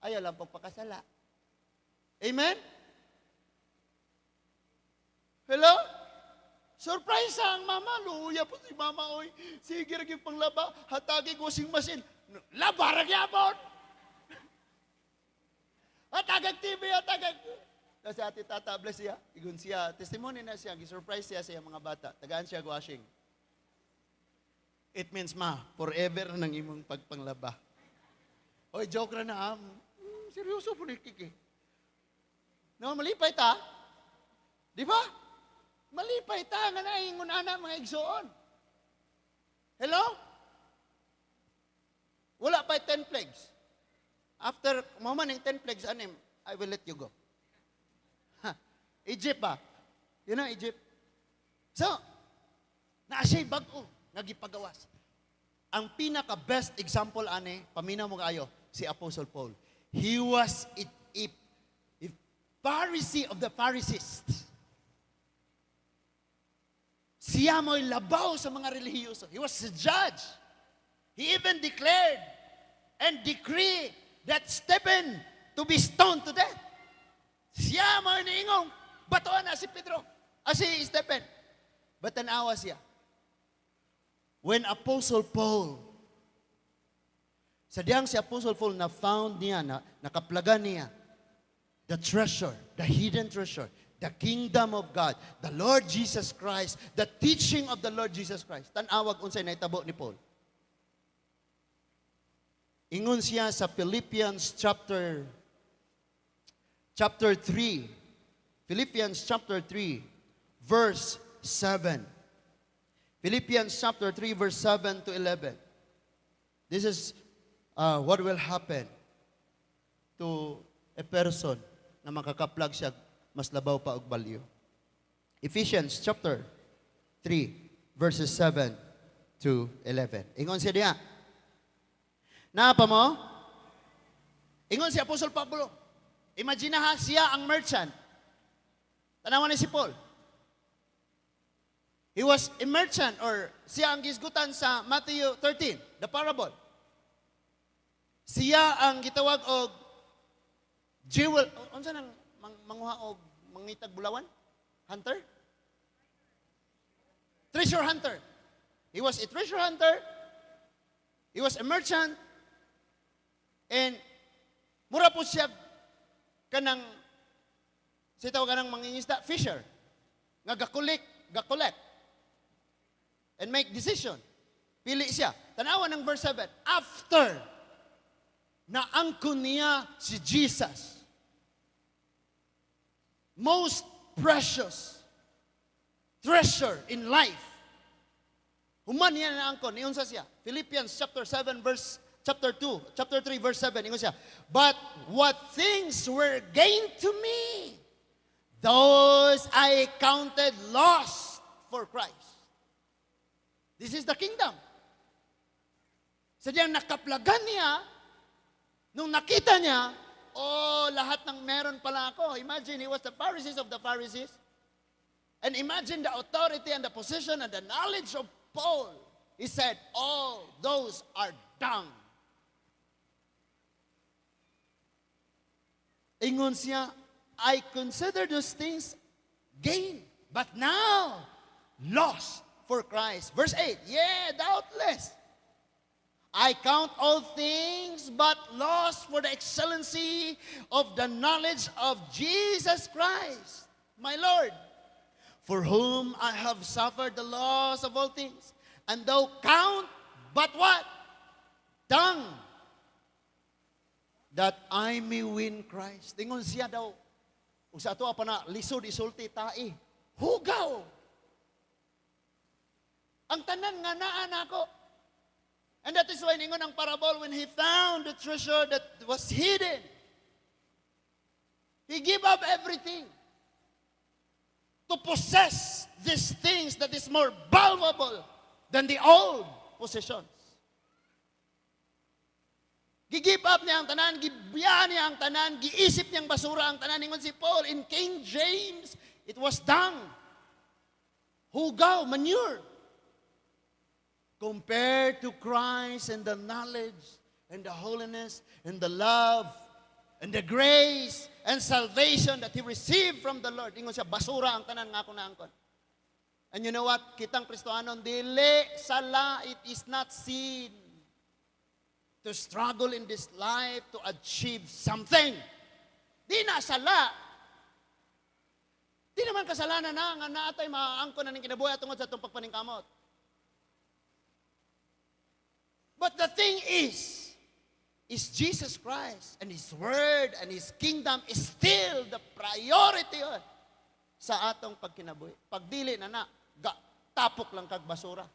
Ayaw lang pagpakasala. Amen? Hello? Surprise ang mama. Luya po si mama, oy. Sige, ra gyud panglaba. Hatagi washing machine. Laba ra gyapon. Hatagag TV, hatagag. Kasi ate tata, bless siya. Igun siya. Testimony na siya. Gi-surprise siya sa iyang mga bata. Tagaan siya washing. It means, ma, forever ng imong pagpanglaba. Oy, joke ra na. Ah. Seryoso po ni Kiki. No, malipay ta. Di ba? Malipay ta nga naingon ana mga igsoon. Hello? Wala pa 10 plagues. After mo man 10 plagues anim, I will let you go. Ha, Egypt ba? Yun ang Egypt. So, naa siya'y bag-o nga gipagawas. Ang pinaka best example ani, paminaw mo kaayo, si Apostle Paul. He was a Pharisee of the Pharisees. Siya mo'y labaw sa mga relihiyoso. He was a judge. He even declared and decreed that Stephen to be stoned to death. Siya mo'y niingong, batuan na si Pedro, ah, si Stephen. But tanawa siya. When Apostle Paul, sa diyang si Apostle Paul na found niya, na nakaplagan niya, the treasure, the hidden treasure, the kingdom of God, the Lord Jesus Christ, the teaching of the Lord Jesus Christ. Tan-awag unsay nahitabo ni Paul. Ingon siya sa Philippians chapter 3. Philippians chapter 3 verse 7. Philippians chapter 3 verse 7 to 11. This is what will happen to a person na makakaplag siya mas labaw pa og value. Ephesians chapter 3 verses 7 to 11. Ingon siya diha. Naa pa mo? Ingon si Apostol Pablo. Imagine ha, siya ang merchant. Tanawan ni si Paul. He was a merchant or siya ang gisgutan sa Matthew 13, the parable. Siya ang gitawag og jewel, unsa nang manguha og mangitag bulawan? Hunter? Treasure hunter. He was a treasure hunter. He was a merchant. And mura po siya kanang sitaw kanang mangingisda, fisher. Nga gakolek and make decision. Pili siya. Tanawa ng verse 7. After naangkon niya si Jesus, most precious treasure in life. Human niya naangkon, niunsa siya. Philippians chapter 7 verse chapter 2, chapter 3 verse 7, ingon siya, "But what things were gained to me, those I counted lost for Christ." This is the kingdom. Sa diyang nakaplagan niya, nung nakita niya, oh, lahat ng meron pala ako. Imagine, he was the Pharisees of the Pharisees. And imagine the authority and the position and the knowledge of Paul. He said, "All those are dung." Ingon siya, "I consider those things gain, but now lost for Christ." Verse 8, "Yeah, doubtless, I count all things but loss for the excellency of the knowledge of Jesus Christ, my Lord, for whom I have suffered the loss of all things, and do count but what? Dung, that I may win Christ. Ingon siya daw, ug sa ato pa na lisod isulti, tae. Hugaw. Ang tanan nga naa nako. And that is why ningon ang parable, when he found the treasure that was hidden, he gave up everything to possess these things that is more valuable than the old possessions. Gi-give up niya ang tanan, gibiya niya ang tanan, giisip niyang basura ang tanan. Ingon si Paul, in King James, it was dung. Hugaw, manure. Compared to Christ and the knowledge and the holiness and the love and the grace and salvation that he received from the Lord. Ingon siya, basura ang tanan nga ako naangkon. And you know what? Kitang Kristohanon, dili sala, it is not sin to struggle in this life to achieve something. Di na sala. Di naman kasalanan na nga naa tay maaangkon na ning kinabuhi tungod sa atong pagpaningkamot. But the thing is Jesus Christ and His Word and His kingdom is still the priority, oh, sa atong pagkinabuhi. Pagdili na na, ga, tapok lang kag basura.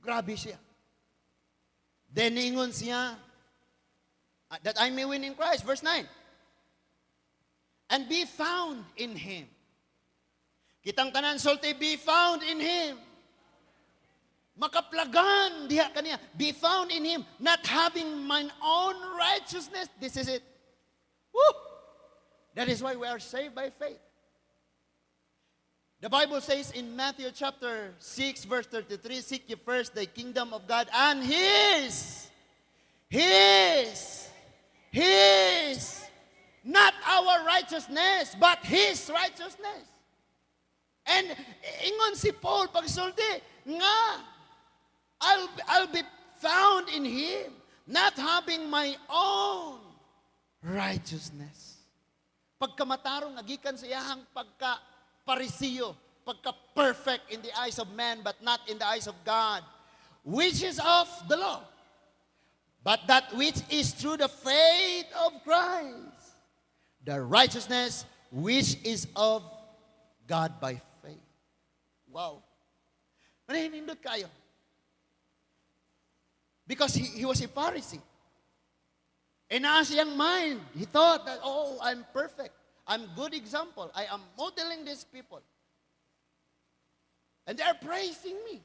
Grabe siya. Then ingon siya, that I may win in Christ. Verse 9. And be found in Him. Kitang tanan sulti, be found in Him. Makaplagan diha kaniya. Be found in Him, not having mine own righteousness. This is it. Woo! That is why we are saved by faith. The Bible says in Matthew chapter 6 verse 33, "Seek ye first the kingdom of God and His, not our righteousness, but His righteousness." And ingon si Paul pagsulti nga, I'll be found in Him, not having my own righteousness. Pagkamatarong agikan sa iyahang pagka Parisiyo, pagka perfect in the eyes of man but not in the eyes of God, which is of the law, but that which is through the faith of Christ, the righteousness which is of God by faith. Wow. Manahindot kaayo. Because he was a Pharisee. And naa siyang mind, he thought that, "Oh, I'm perfect. I'm good example. I am modeling these people. And they're praising me."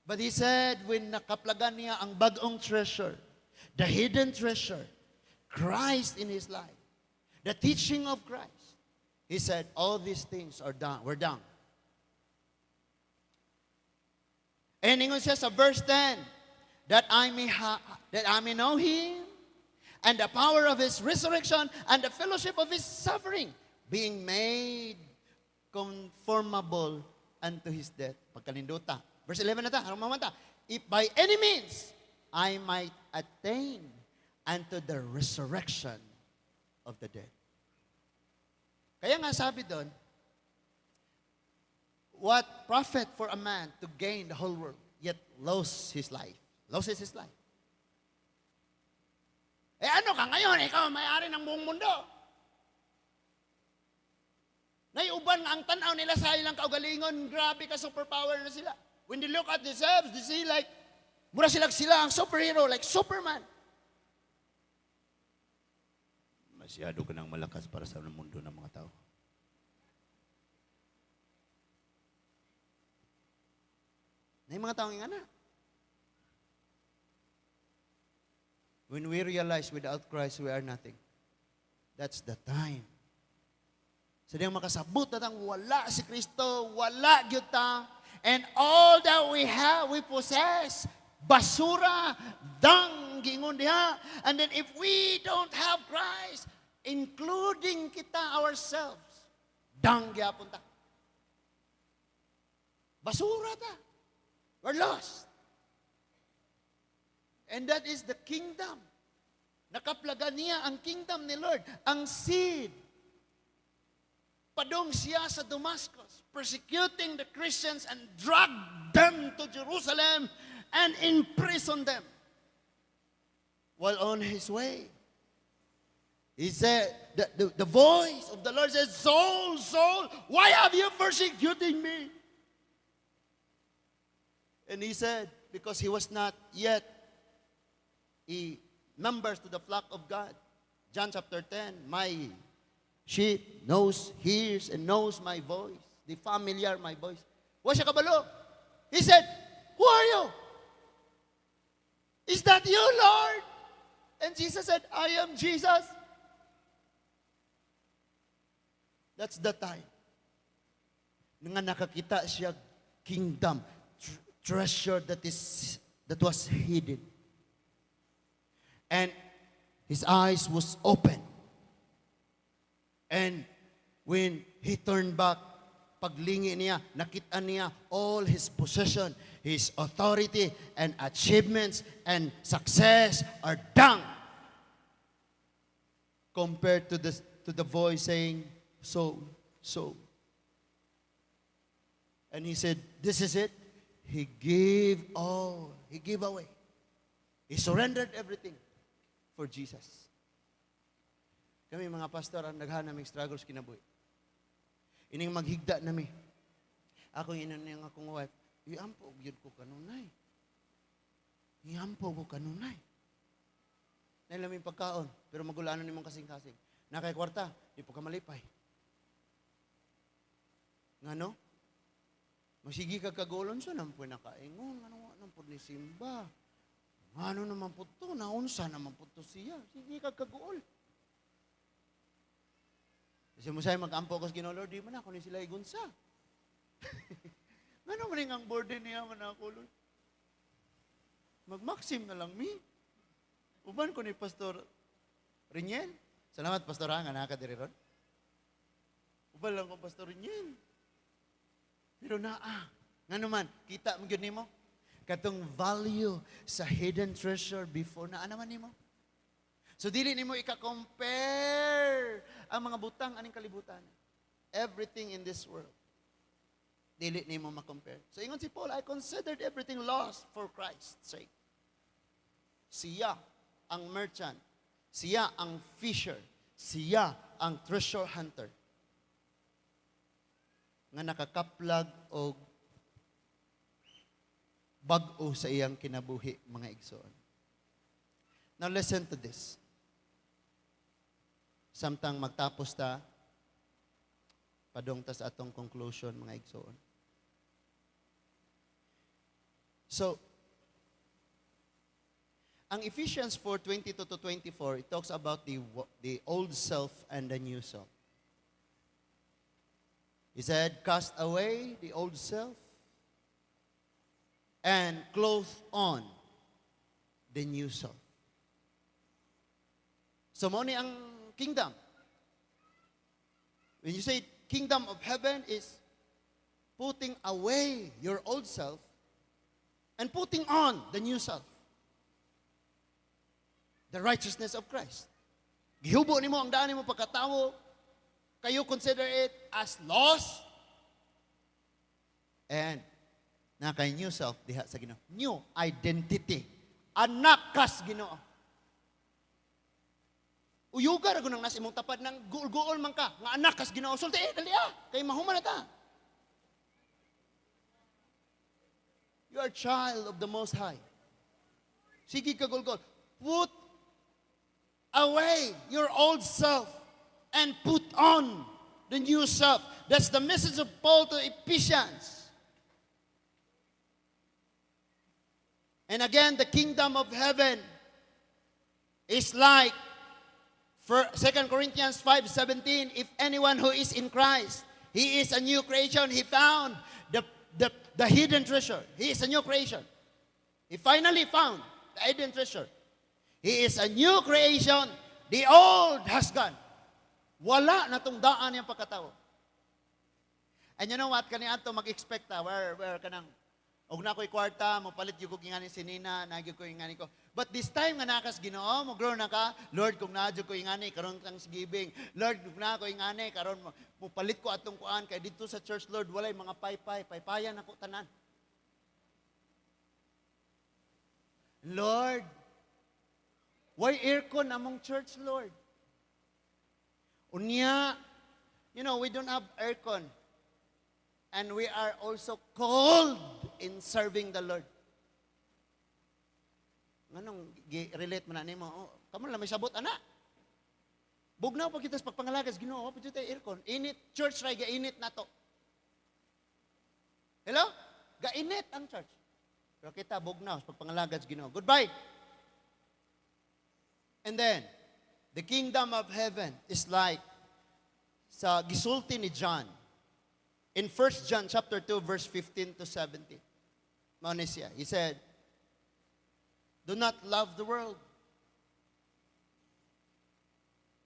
But he said, when nakaplagan niya ang bag-ong treasure, the hidden treasure, Christ in his life, the teaching of Christ, he said, all these things are done. We're done. And ingon siya sa verse 10, that I may know Him and the power of His resurrection and the fellowship of His suffering, being made conformable unto His death. Pagkalinduta. Verse 11 na ta, aron mamanta. If by any means I might attain unto the resurrection of the dead. Kaya nga sabi doon, what profit for a man to gain the whole world, yet lose his life? Loses his life. Eh ano ka ngayon? Ikaw ang may-ari ng buong mundo. Naiuban nga ang tanaw nila sa ilang kaugalingon, grabe ka superpower na sila. When they look at themselves, they see like, mura sila ang superhero, like Superman. Masyado ka nang malakas para sa mundo ng mga tao. Na mga taong ingana. When we realize without Christ we are nothing, that's the time. Sa diyang makasabot na tang wala si Kristo, wala gyud ta, and all that we have, we possess, basura, dung, giingon diha. And then if we don't have Christ, including kita ourselves, dung gyapon ta. Basura ta. We're lost. And that is the kingdom. Nakaplagan niya ang kingdom ni Lord, ang seed. Padong siya sa Damascus, persecuting the Christians and drag them to Jerusalem and imprison them. While on his way, he said, the voice of the Lord says, "Saul, Saul, why have you persecuting me?" And he said, because he was not yet a members to the flock of God. John chapter 10, "My sheep knows, hears, and knows my voice. The familiar my voice." Wa siya kabalo. He said, "Who are you? Is that you, Lord?" And Jesus said, "I am Jesus." That's the time nga nakakita siya kingdom, treasure that was hidden. And his eyes was open. And when he turned back, paglingi niya, nakita niya all his possession, his authority and achievements and success are done compared to the voice saying, "Saul, Saul." And he said, "This is it." He gave all. He gave away. He surrendered everything for Jesus. Kami mga pastor, ang daghan naming struggles kinabuhi. Ining maghigda nami. Ako inon niyang akong wife, "Iampo gyud ko kanunay. Iampo ko kanunay. Naa laming pagkaon, pero magulanon nimong kasing-kasing. Naa kay kwarta, di po ka malipay. Ngano? Masigi ka kagulon sa nampoy nakaingon, ngano wa nang pud ni simba. Ngano naman po to, naunsa naman po to siya. Sige ka kaguol. Kasi mo sa'yo mag-ampo ko sa Ginoo, "Lord, di man ako ni sila igunsa. Ngano man ang burden niya man ako, Lord? Mag-maxim na lang mi. Uban ko ni Pastor Riniel. Salamat, Pastor, ha, nga naa ka diri ron. Uban lang ko Pastor Riniel. Pero naa, ngano man, kita mo gyud nimo katong value sa hidden treasure before naa naman nimo. So dili nimo ika-compare ang mga butang aning kalibutan. Everything in this world, dili nimo ma-compare. So ingon si Paul, "I considered everything lost for Christ's sake." Siya ang merchant. Siya ang fisher. Siya ang treasure hunter nga nakakaplag og bag-o sa iyang kinabuhi, mga igsoon. Now listen to this. Samtang magtapos ta, padong ta sa atong conclusion, mga igsoon. So, ang Ephesians 4:22 to 24, it talks about the old self and the new self. He said, "Cast away the old self and clothe on the new self." So, mo ni ang kingdom. When you say kingdom of heaven is putting away your old self and putting on the new self. The righteousness of Christ. Gihubo nimo ang daan nimo pagkatawo. Kayo consider it as loss. And naa kay new self diha sa Ginoo. New identity. Anak kas Ginoo. Uyuga ra nang nasa imong tapad nang guol-guol man ka nga anak kas Ginoo. Sulti eh, dali ah, kay mahuman na ta. You are child of the Most High. Sige ka gulgol. Put away your old self and put on the new self. That's the message of Paul to Ephesians. And again, the kingdom of heaven is like for 2 Corinthians 5:17, if anyone who is in Christ, he is a new creation. He found the hidden treasure. He is a new creation. He finally found the hidden treasure. He is a new creation. The old has gone. Wala na tong daan niyang pagkatao. And you know what? Kani ato mag-expect ta where kanang og na ko'y kwarta, mo palit gyud ko ingani si Nina, na gyud ko ingani ko. But this time nga naa kas Ginoo, mo grow na ka, "Lord, kung naa ko ingani karon Thanksgiving. Lord, kung naa ko ingani karon mo palit ko atong kuan kay didto sa church, Lord, walay mga paypay, paypayan ako tanan. Lord, why aircon among church, Lord? Unya, we don't have aircon. And we are also cold in serving the Lord." Nganong relate man na nimo? Oh, kamo lang may sabot ana. Bugnaw pa kita sa pagpangalagas Ginoo, wa pa jud tay aircon. Init church ra, gainit nato. Hello? Gainit ang church. Pero kita bugnaw sa pagpangalagas Ginoo. Goodbye. And then, the kingdom of heaven is like sa gisulti ni John in 1 John chapter 2 verse 15 to 17. Mao ni siya. He said, "Do not love the world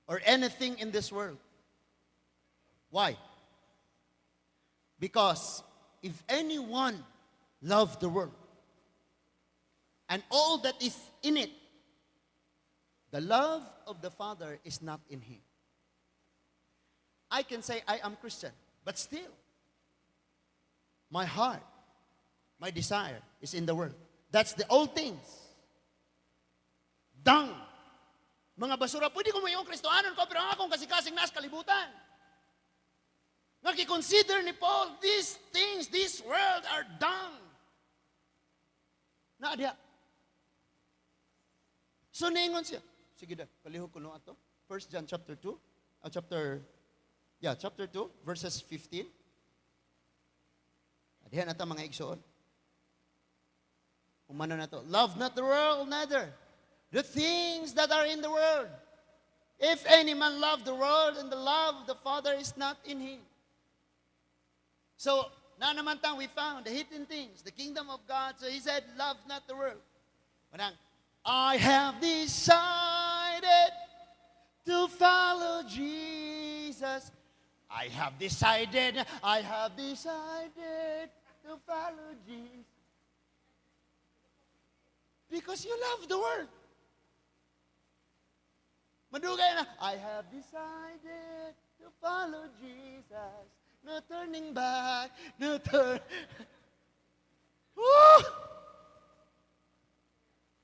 or anything in this world." Why? Because if anyone love the world and all that is in it, the love of the Father is not in him. I can say I am Christian, but still, my heart, my desire is in the world. That's the old things. Dung. Mga basura. Pwede ko moingon Kristohanon ko, pero ang akong kasikasing nasa kalibutan. Nga consider ni Paul, these things, this world are dung. Na diya. So ningon siya. Sige da, palihog ko no ato. 1 John chapter 2, chapter, yeah, chapter 2, verses 15. Diyan na mga igsoon. Humano na to. "Love not the world, neither the things that are in the world. If any man love the world, and the love of the Father is not in him." So, na naman tang we found the hidden things, the kingdom of God. So he said, "Love not the world." Manang, "I have decided to follow Jesus. I have decided to follow Jesus." Because you love the world. Madugay na, "I have decided to follow Jesus. No turning back, no turn." Woo!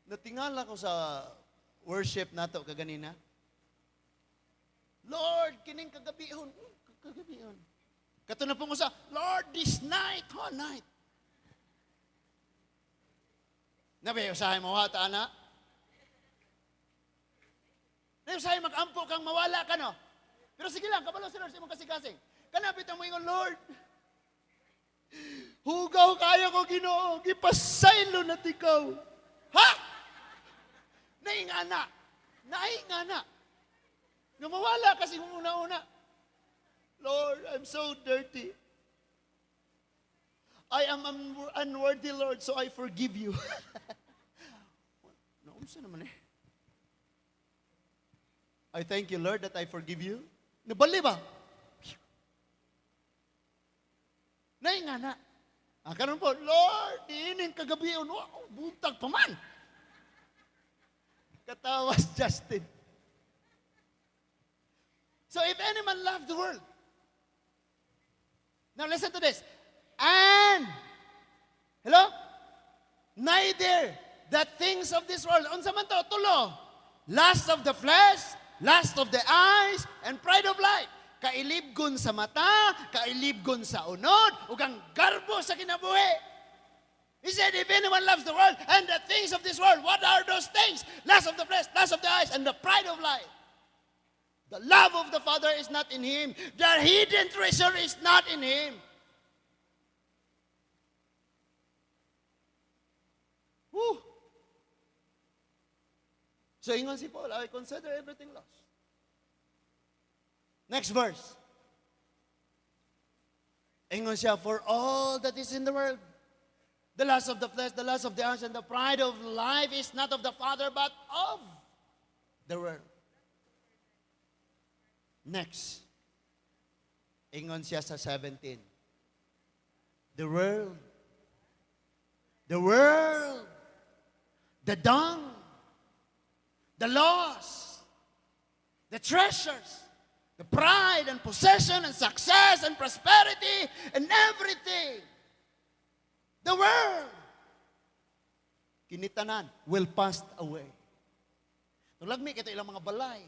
Natingala ko sa worship nato kaganina. "Lord, kining kagabihon." Kagabihon. Kato na po ko sa, "Lord, this night, oh night." Nabi, usahay mo hata, ana. Nabi, usahay mag-ampo kang mawala ka, no? Pero sige lang, kabalo si Lord sa imong kasikasing. Kanapit mo ingon, "Lord, hugaw kaya ko Ginoo, gipasaylo na ikaw." Ha? Naingana. Naingana. Nga mawala kasi kung una-una. "Lord, I'm so dirty. I am unworthy, Lord, so I forgive you." Naunsa naman eh. "I thank you, Lord, that I forgive you." Nabali ba? Naingana. Ah, karon po, "Lord, diining kagabi, wow, buntag pa man." Katawas, Justin. So if any man love the world, now listen to this. And, hello? Neither the things of this world. Unsa man to? Tulo. Lust of the flesh, lust of the eyes, and pride of life. Kailibgon sa mata, kailibgon sa unod, ug ang garbo sa kinabuhi. He said, if anyone loves the world and the things of this world, what are those things? Lust of the flesh, lust of the eyes, and the pride of life. The love of the Father is not in him. The hidden treasure is not in him. Woo! So ingon si Paul, "I consider everything lost." Next verse. Ingon siya, "For all that is in the world, the lust of the flesh, the lust of the eyes, and the pride of life is not of the Father, but of the world." Next. Ingon siya sa 17. The world. The world. The dung. The loss. The treasures. The pride and possession and success and prosperity and everything. The world. Kini tanan will pass away. Tulagmi kita ilang mga balay.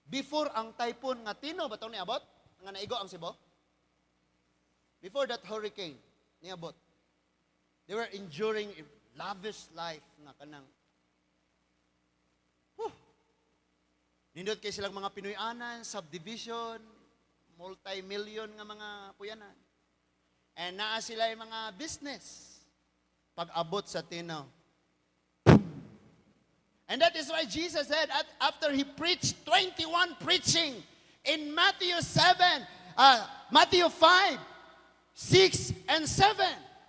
Before ang typhoon nga Tino, ba tong niabot? Nga naigo ang Cebu? Before that hurricane, niabot. They were enduring a lavish life nga kanang whew. Nindot kay silang mga Pinoy-anan, subdivision, multi-million nga mga puyanan. And naa sila yung mga business. Pag-abot sa Tino. And that is why Jesus said, after he preached 21 preaching in Matthew 7, Matthew 5, 6, and 7,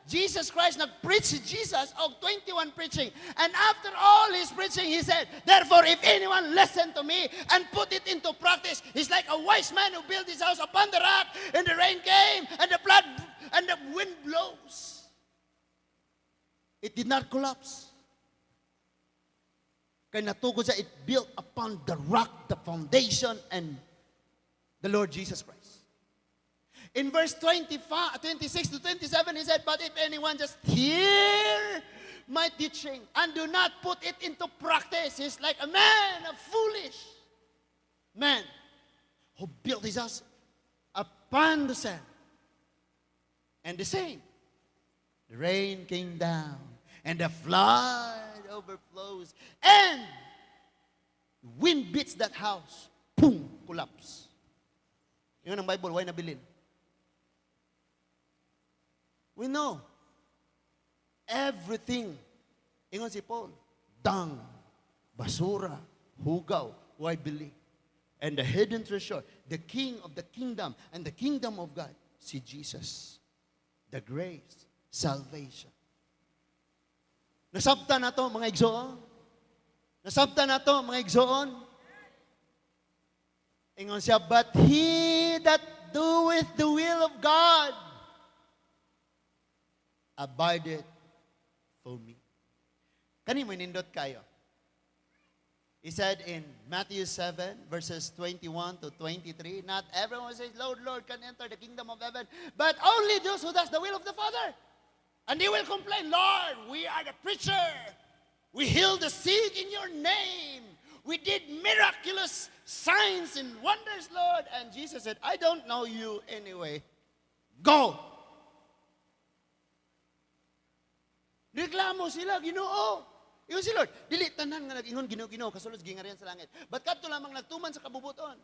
Jesus Christ, nag-preach si Jesus og 21 preaching. And after all his preaching, he said, "Therefore, if anyone listen to me and put it into practice, he's like a wise man who built his house upon the rock, and the rain came, and the flood, and the wind blows. It did not collapse." Kay natukod siya, it built upon the rock, the foundation, and the Lord Jesus Christ. In verse 25, 26 to 27, he said, "But if anyone just hear my teaching and do not put it into practice, he's like a man, a foolish man, who built his house upon the sand. And the same, the rain came down, and the flood overflows, and wind beats that house. Boom, collapse." Yun ang Bible, way nabilin? We know everything. Ingon si Paul, dung, basura, hugaw, way bili? And the hidden treasure, the king of the kingdom, and the kingdom of God, si Jesus. The grace, salvation. Nasabta na to, mga igsoon. Nasabta na to, mga igsoon. Ingon siya, "But he that doeth the will of God abideth for me." Kani mo nindot kayo. He said in Matthew 7, verses 21 to 23, "Not everyone who says, 'Lord, Lord,' can enter the kingdom of heaven, but only those who does the will of the Father. And they will complain, 'Lord, we are the preacher. We healed the sick in your name. We did miraculous signs and wonders, Lord.' And Jesus said, 'I don't know you anyway. Go!' Reklamo sila, Ginoo. Ingon si Lord, "Dili tanan nga nag-ingon, 'Ginoo, Ginoo,' kasulod sa gingharian sa langit. But kadto lamang nagtuman sa kabubuton."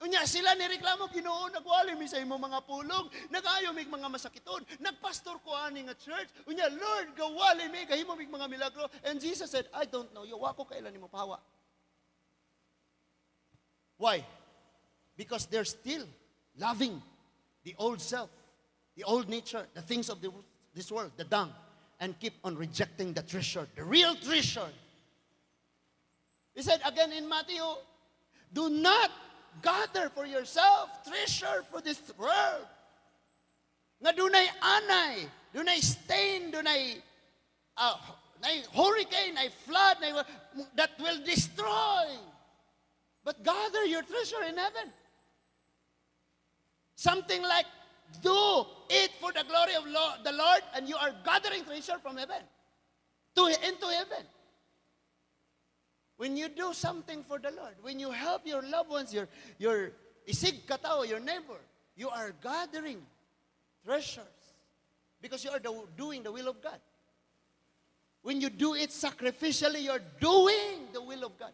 Unya sila ni reklamo, "Ginoo, nagwali mi sa imong mga pulong, nag-ayo mig mga masakiton, nagpastor ko ani nga church. Unya Lord, gawali mi, gahimo mig mga milagro." And Jesus said, "I don't know you, wa ko kaila nimo, pahawa." Why? Because they're still loving the old self, the old nature, the things of this world, the dung, and keep on rejecting the treasure, the real treasure. He said again in Matthew, "Do not gather for yourself treasure for this world." Nga dunay anay, dunay stain, dunay nay hurricane, nay flood, nay, that will destroy. "But gather your treasure in heaven." Something like do it for the glory of the Lord, and you are gathering treasure from heaven to into heaven. When you do something for the Lord, when you help your loved ones, your isig katao, your neighbor, you are gathering treasures because you are doing the will of God. When you do it sacrificially, you're doing the will of God.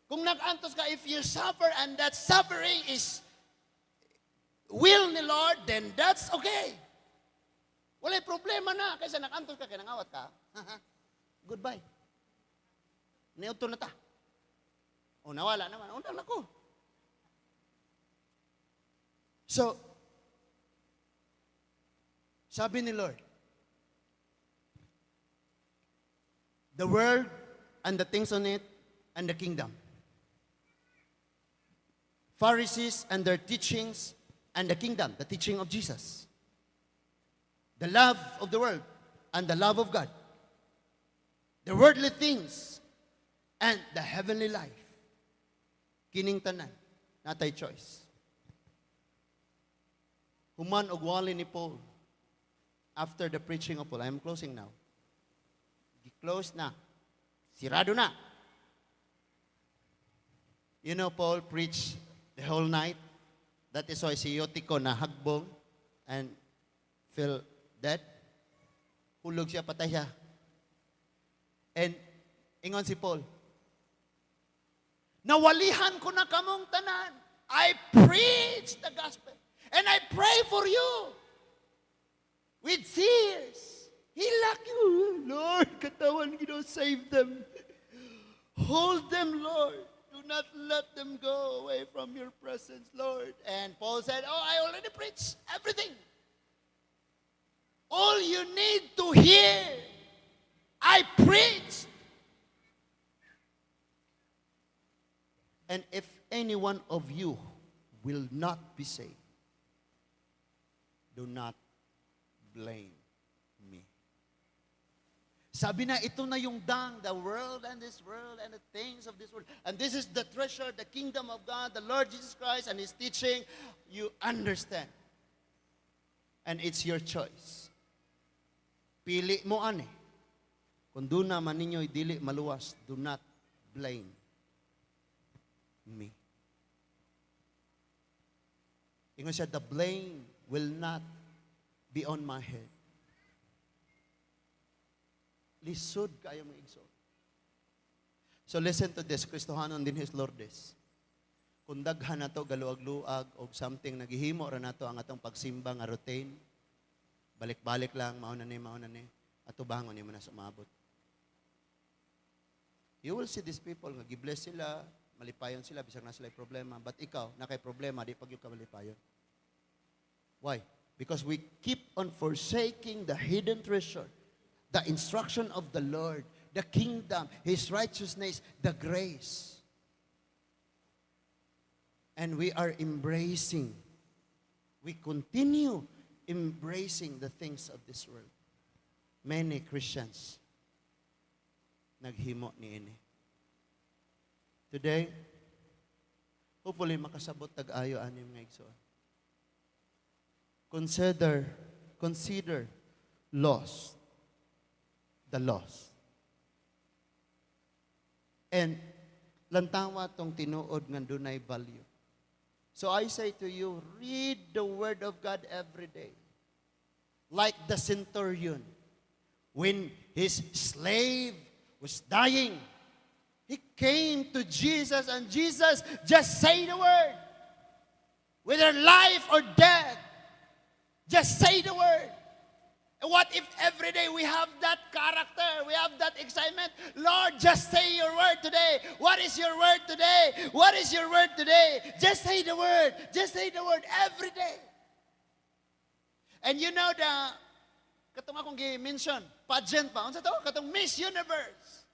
Kung nag-antos ka, if you suffer and that suffering is will ni Lord, then that's okay. Walay problema na. Kaysa nag-antos ka, kaya nangawat ka, goodbye. Niudto na ta. O nawala naman. Undang nako. So, sabi ni Lord, the world and the things on it and the kingdom. Pharisees and their teachings And the kingdom, the teaching of Jesus. The love of the world and the love of God. The worldly things and the heavenly life. Kining tanan, naa tay choice. Human og wali ni Paul, after the preaching of Paul, I am closing now. Gi-close na. Sirado na. Paul preached the whole night. That is why si Eutico na hagbong and feel dead. Hulog siya, patay siya. And ingon si Paul, "Nawalihan ko na kamong tanan. I preach the gospel. And I pray for you with tears." Hilak you. "Lord, katawan Ginoo, save them. Hold them, Lord. Do not let them go away from your presence, Lord." And Paul said, "Oh, I already preached everything. All you need to hear, I preached. And if any one of you will not be saved, do not blame me." Sabi na, ito na yung dung, the world and this world and the things of this world. And this is the treasure, the kingdom of God, the Lord Jesus Christ and His teaching. You understand. And it's your choice. Pili mo ani. Kung duna man ninyo dili maluwas, do not blame me. Ingon siya, "The blame will not be on my head." Lisod kaayo, mga igsoon. So listen to this, Kristohanon dinhi sa Lourdes. Kung daghan na to galuag-luag og something naghihimo ra nato ang atong pagsimba nga routine, balik-balik lang, mao na ni, atubangon nimo na sa umabot. You will see these people nga gibless sila, malipayon sila, bisag naa sila problema, but ikaw, naa kay problema, di pa gyud ka malipayon. Why? Because we keep on forsaking the hidden treasure, the instruction of the Lord, the kingdom, His righteousness, the grace. And we are embracing, we continue embracing the things of this world. Many Christians naghimo niini. Today, hopefully makasabot tag ayo ani, mga igsoon. Consider lost, the lost. And lantawa tong tinuod nga dunay value. So I say to you, read the Word of God every day. Like the centurion, when his slave was dying, he came to Jesus and Jesus just say the word. Whether life or death, just say the word. And what if every day we have that character, we have that excitement? "Lord, just say your word today. What is your word today? What is your word today?" Just say the word. Just say the word every day. And you know the katong akong gi-mention, pageant pa. Unsa to? Katong Miss Universe.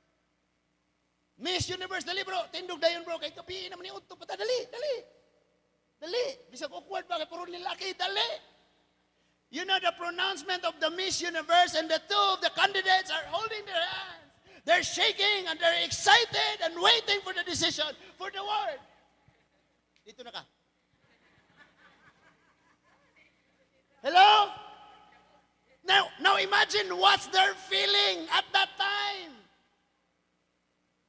Miss Universe, dali bro, tindog dayon bro, kay gabii naman ni udto pa, dali, dali. Dali, bisag awkward ba, kay puro lalaki, dali. You know the pronouncement of the Miss Universe and the two of the candidates are holding their hands. They're shaking and they're excited and waiting for the decision, for the word. Dito na ka. Hello? Now imagine what's their feeling at that time.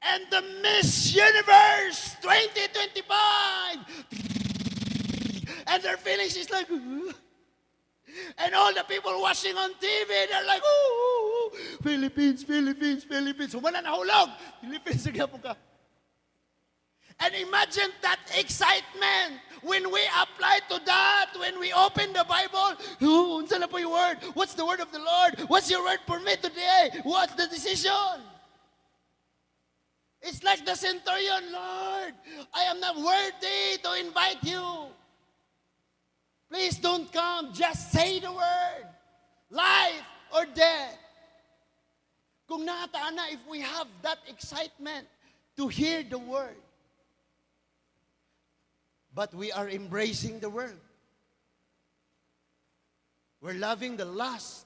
And the Miss Universe 2025. And their feelings is like, and all the people watching on TV, they're like, "Oh, Philippines, Philippines, Philippines." Human na nahulog. Philippines, sige po ka. And imagine that excitement when we apply to that, when we open the Bible, "Oh, unsa na po yung word? What's the word of the Lord? What's your word for me today? What's the decision?" It's like the centurion, "Lord, I am not worthy to invite you. Please don't come. Just say the word. Life or death." Kung naa ta ana, if we have that excitement to hear the word, but we are embracing the world. We're loving the lust,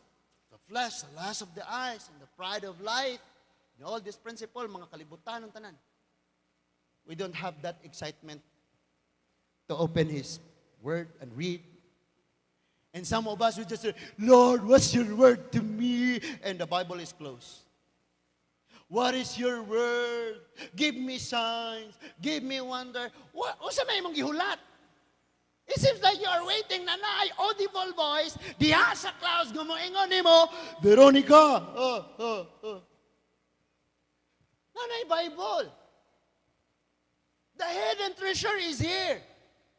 the flesh, the lust of the eyes, and the pride of life. And all this principle, mga kalibutan ng tanan. We don't have that excitement to open His Word and read. And some of us, we just say, "Lord, what's your word to me?" And the Bible is closed. "What is your word? Give me signs. Give me wonder." What? Unsa may imong gihulat? It seems like you are waiting na naay audible voice diha sa clouds nga moingon nimo, "Veronica." Oh. Naa nay Bible. The hidden treasure is here.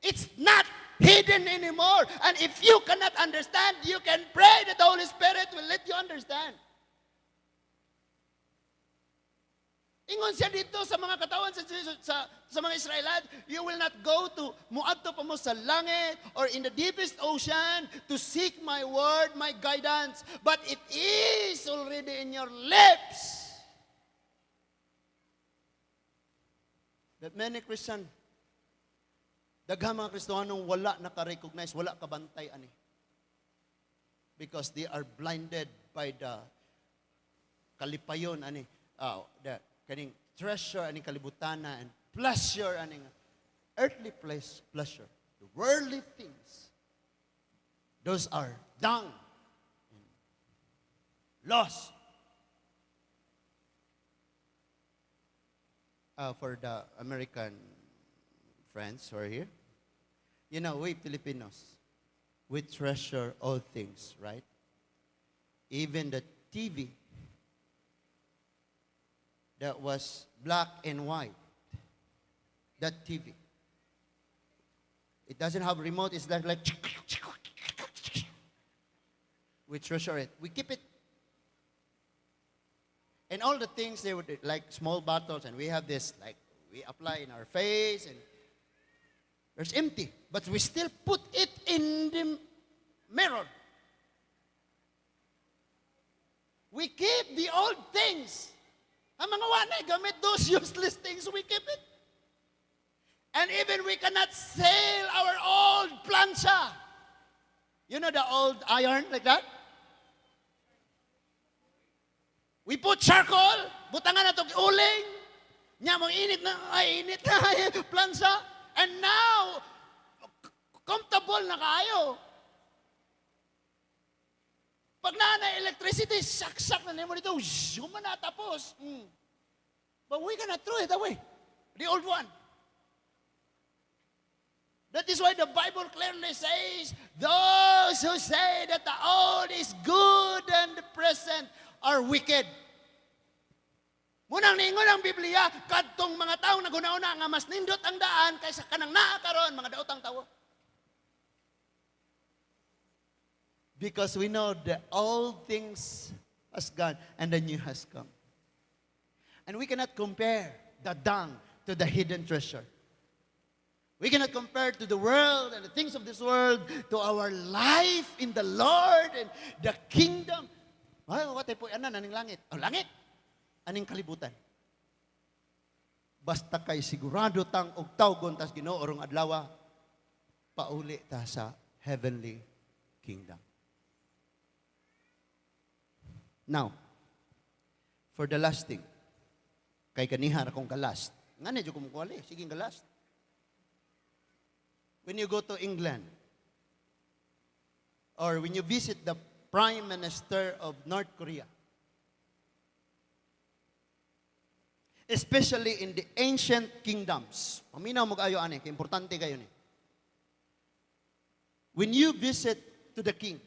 It's not hidden anymore. And if you cannot understand, you can pray that the Holy Spirit will let you understand. Ingon siya dito sa mga katawan sa mga Israelite, "You will not go to, muadto pa mo sa langit or in the deepest ocean to seek my word, my guidance, but it is already in your lips." That many Christian, daghang mga Kristohanong wala naka-recognize, wala kabantay ani. Because they are blinded by the kalipayon ani, the kaning treasure ani kalibutana and pleasure ani earthly place pleasure, the worldly things. Those are dung and lost. For the American friends who are here, we Filipinos, we treasure all things, right? Even the TV that was black and white, that TV. It doesn't have remote. It's like we treasure it. We keep it. And all the things they would like small bottles, and we have this like we apply in our face, and it's empty, but we still put it in the mirror. We keep the old things. Ang mga wa nay gamit, those useless things, we keep it. And even we cannot sell our old plancha. You know the old iron like that? We put charcoal, butangan na ito, uling. Nya, mong init na, ay, init na, ay, plancha. And now, comfortable na kaayo. Pag naa na electricity, saksak na nimo dito, zzz, human na tapos. But we cannot throw it away. The old one. That is why the Bible clearly says, those who say that the old is good and the present are wicked. Mao nang niingon ang Biblia, kadtong mga taong naghuna-huna nga mas nindot ang daan kaysa kanang naa karon, mga daotang tawo. Because we know the old things has gone and the new has come. And we cannot compare the dung to the hidden treasure. We cannot compare to the world and the things of this world to our life in the Lord and the kingdom. Ay, what po anan aning langit? Oh, langit. Aning kalibutan. Basta kay sigurado tang og tawgon tas Ginoo orong adlaw, pauli ta sa heavenly kingdom. Now, for the last thing, kay kaniha ra kong galast. Nga na, ko mukuwali. Sige, galast. When you go to England, or when you visit the Prime Minister of North Korea, especially in the ancient kingdoms, paminaw mo kayo ani, kay importante kayo ni. When you visit to the king,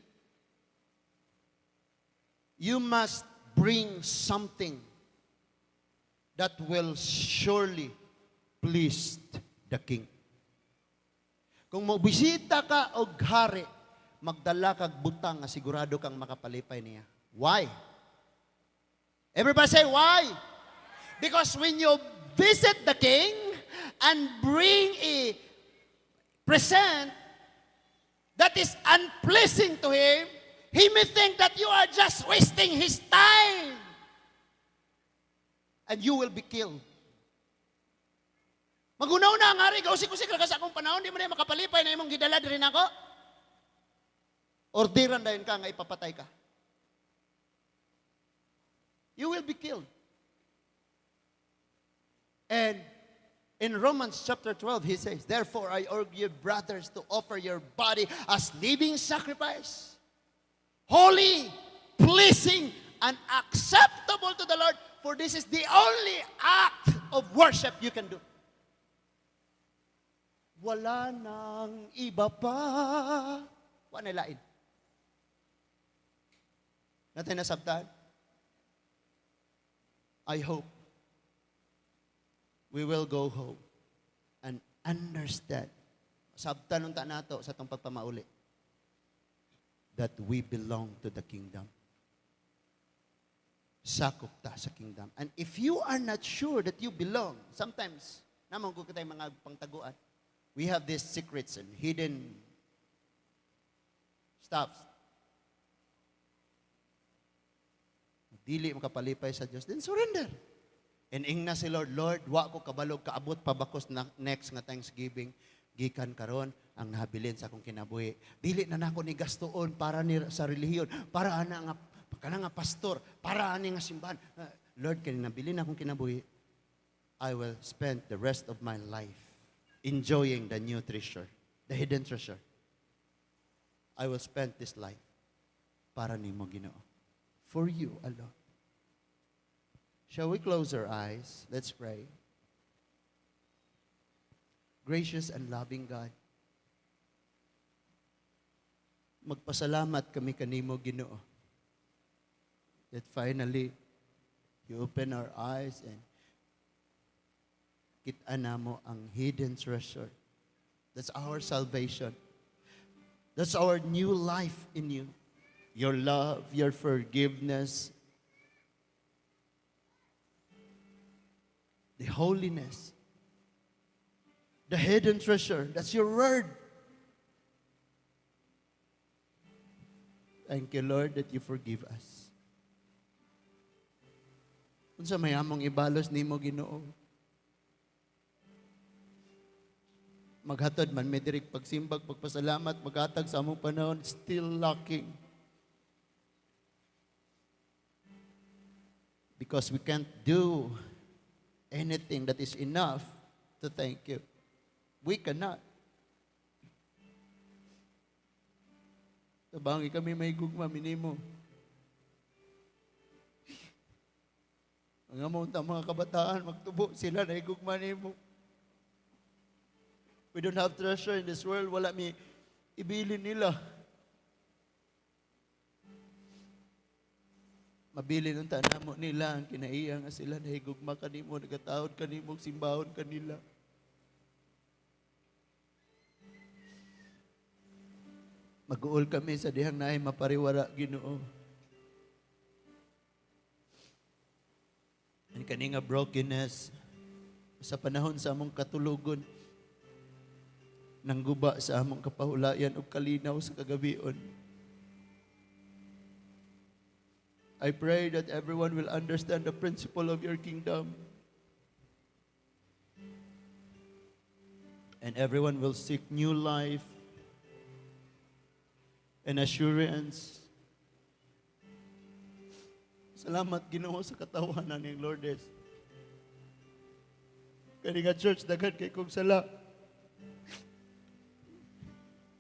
you must bring something that will surely please the king. Kung mobisita ka og hari, magdala kag butang nga sigurado kang makapalipay niya. Why? Everybody say, "Why?" Because when you visit the king and bring a present that is unpleasing to him, he may think that you are just wasting his time. And you will be killed. Magunaw na ang hari, gausik-usik ra ka sa akong panahon, di man na makapalipay na imong gidala diri nako. Orderan dayon ka nga ipapatay ka. You will be killed. And in Romans chapter 12, he says, "Therefore I urge you, brothers, to offer your body as living sacrifice, holy, pleasing, and acceptable to the Lord, for this is the only act of worship you can do." Wala nang iba pa. Wala na lain. Naa tay nasabtan? I hope we will go home and understand. Sabtan unta nato sa atong pagpamauli that we belong to the kingdom. Sakop ta sa kingdom. And if you are not sure that you belong, sometimes, naa man gud tay mga pangtaguan. We have these secrets and hidden stuff. Dili makapalipay sa Diyos, then surrender. And ingna si Lord, "Lord, wa ko kabalog, kaabot pa ba ko na next nga Thanksgiving, gikan karon ang nahabilin sa akong kinabuhi. Dili na nako ni gastoon para ni sa relihiyon, para ana nga kana nga pastor, para ani nga simbahan. Ah, Lord, kay nabilin akong kinabuhi, I will spend the rest of my life enjoying the new treasure, the hidden treasure. I will spend this life para nimo, Ginoo. For you alone." Shall we close our eyes? Let's pray. Gracious and loving God, magpasalamat kami kanimo, Ginoo, that finally you open our eyes and kita namo ang hidden treasure. That's our salvation. That's our new life in you. Your love, your forgiveness, the holiness, the hidden treasure. That's your word. Thank you, Lord, that you forgive us. Unsa may among ibalos nimo, Ginoo? Maghatod man mi diri pagsimbag, pagpasalamat, maghatag sa among panahon, still lacking. Because we can't do anything that is enough to thank you. We cannot. Tabangi kami mahigugma nimo. Ang among mga kabataan, magtubo sila na higugma nimo. We don't have treasure in this world. Wala mi ibilin nila. Mabilin unta namo nila ang kinaiya nga sila nahigugma kanimo, nagatahod kanimo, simbahon kanila. Mag-uol kami sa dihang naay mapariwara, Ginoo. Ang kani nga brokenness sa panahon sa among katulogon, nangguba sa among kapahulayan ug kalinaw sa kagabion. I pray that everyone will understand the principle of your kingdom. And everyone will seek new life and assurance. Salamat, Ginoo, sa katawanan ng Lourdes. Kani nga church, daghan kay kong sala.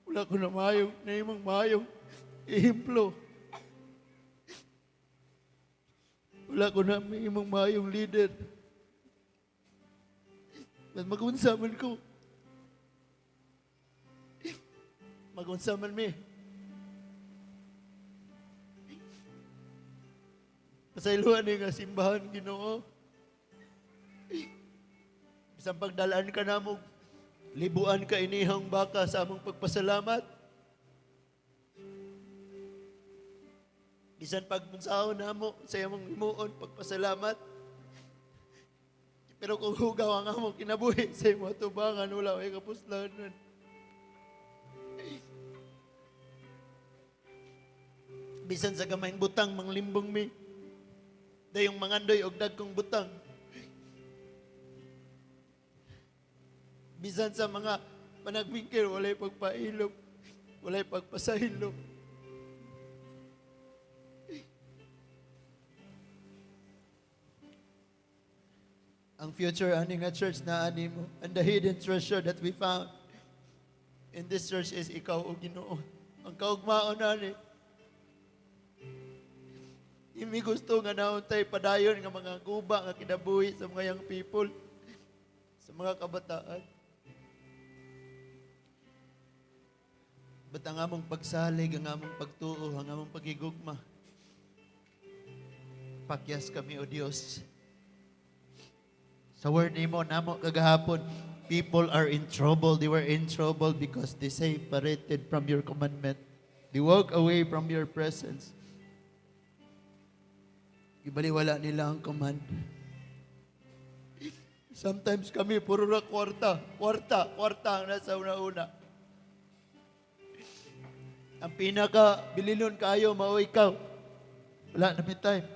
Wala ko na maayong, nahimong maayong ehemplo. Wala ko na mahimong maayong leader. But magunsa man ko. Magunsa man mi. Pasayloan ni nga simbahan, Ginoo. Bisan pagdalaan ka namo, libuan ka inihang baka sa among pagpasalamat. Bisan pagmunsaon namo sa imong himuon pagpasalamat. Pero kung hugaw ang among kinabuhi sa imong atubangan, wala may kapuslanan. Bisan sa gamayng butang, manglimbong mi. Dayong mangandoy og dagkong butang. Bisan sa mga panagwingkir, walay pagpailop, walay pagpasahilop. Ang future ani nga church naa nimo. And the hidden treasure that we found in this church is ikaw, O Ginoo. Ang kaugmaon ani. Imi gusto nga naa untay padayon nga mga guba nga kinabuhi sa mga young people, sa mga kabataan. But ang among pagsalig, ang among pagtuo, ang among pagigugma, pakyas kami, O Dios. Sa word nimo namo kagahapon, people are in trouble. They were in trouble because they separated from your commandment. They walk away from your presence. Gibaliwala nila ang command. Sometimes kami, puro ra kwarta, kwarta, kwarta ang nasa una-una. Ang pinaka bililon kaayo mao ikaw. Wala na may time.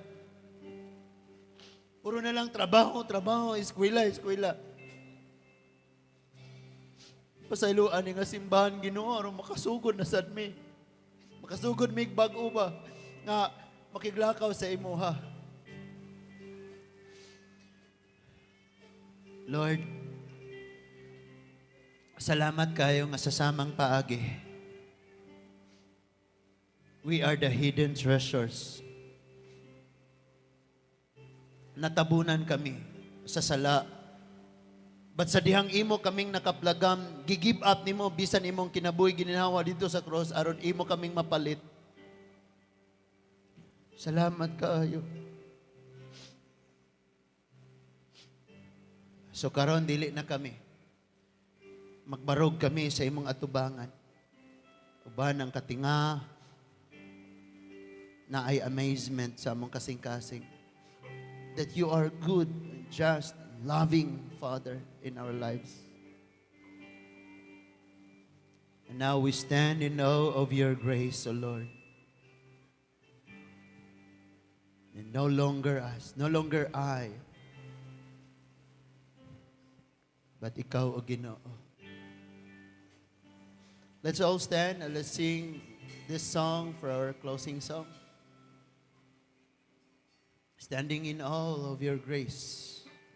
Puro na lang trabaho, trabaho, eskwela, eskwela. Pasayloan ni nga simbahan, Ginoo, aron makasugod na sad mi. Makasugod mig bag-o ba nga makiglakaw sa imuha. Lord, salamat kaayo nga sa samang paagi. We are the hidden treasures. Natabunan kami sa sala. But sa dihang imo kaming nakaplagam, gi-give up nimo bisan imong kinabuhi gininhawa dito sa cross aron imo kaming mapalit. Salamat kaayo. So karon dili na kami. Magbarog kami sa imong atubangan. Uban ang katinga naay amazement sa among kasing-kasing that you are good, just, loving Father in our lives. And now we stand in awe of your grace, O Lord. And no longer us, no longer I, but ikaw, O Ginoo. Let's all stand and let's sing this song for our closing song. Standing in all of your grace.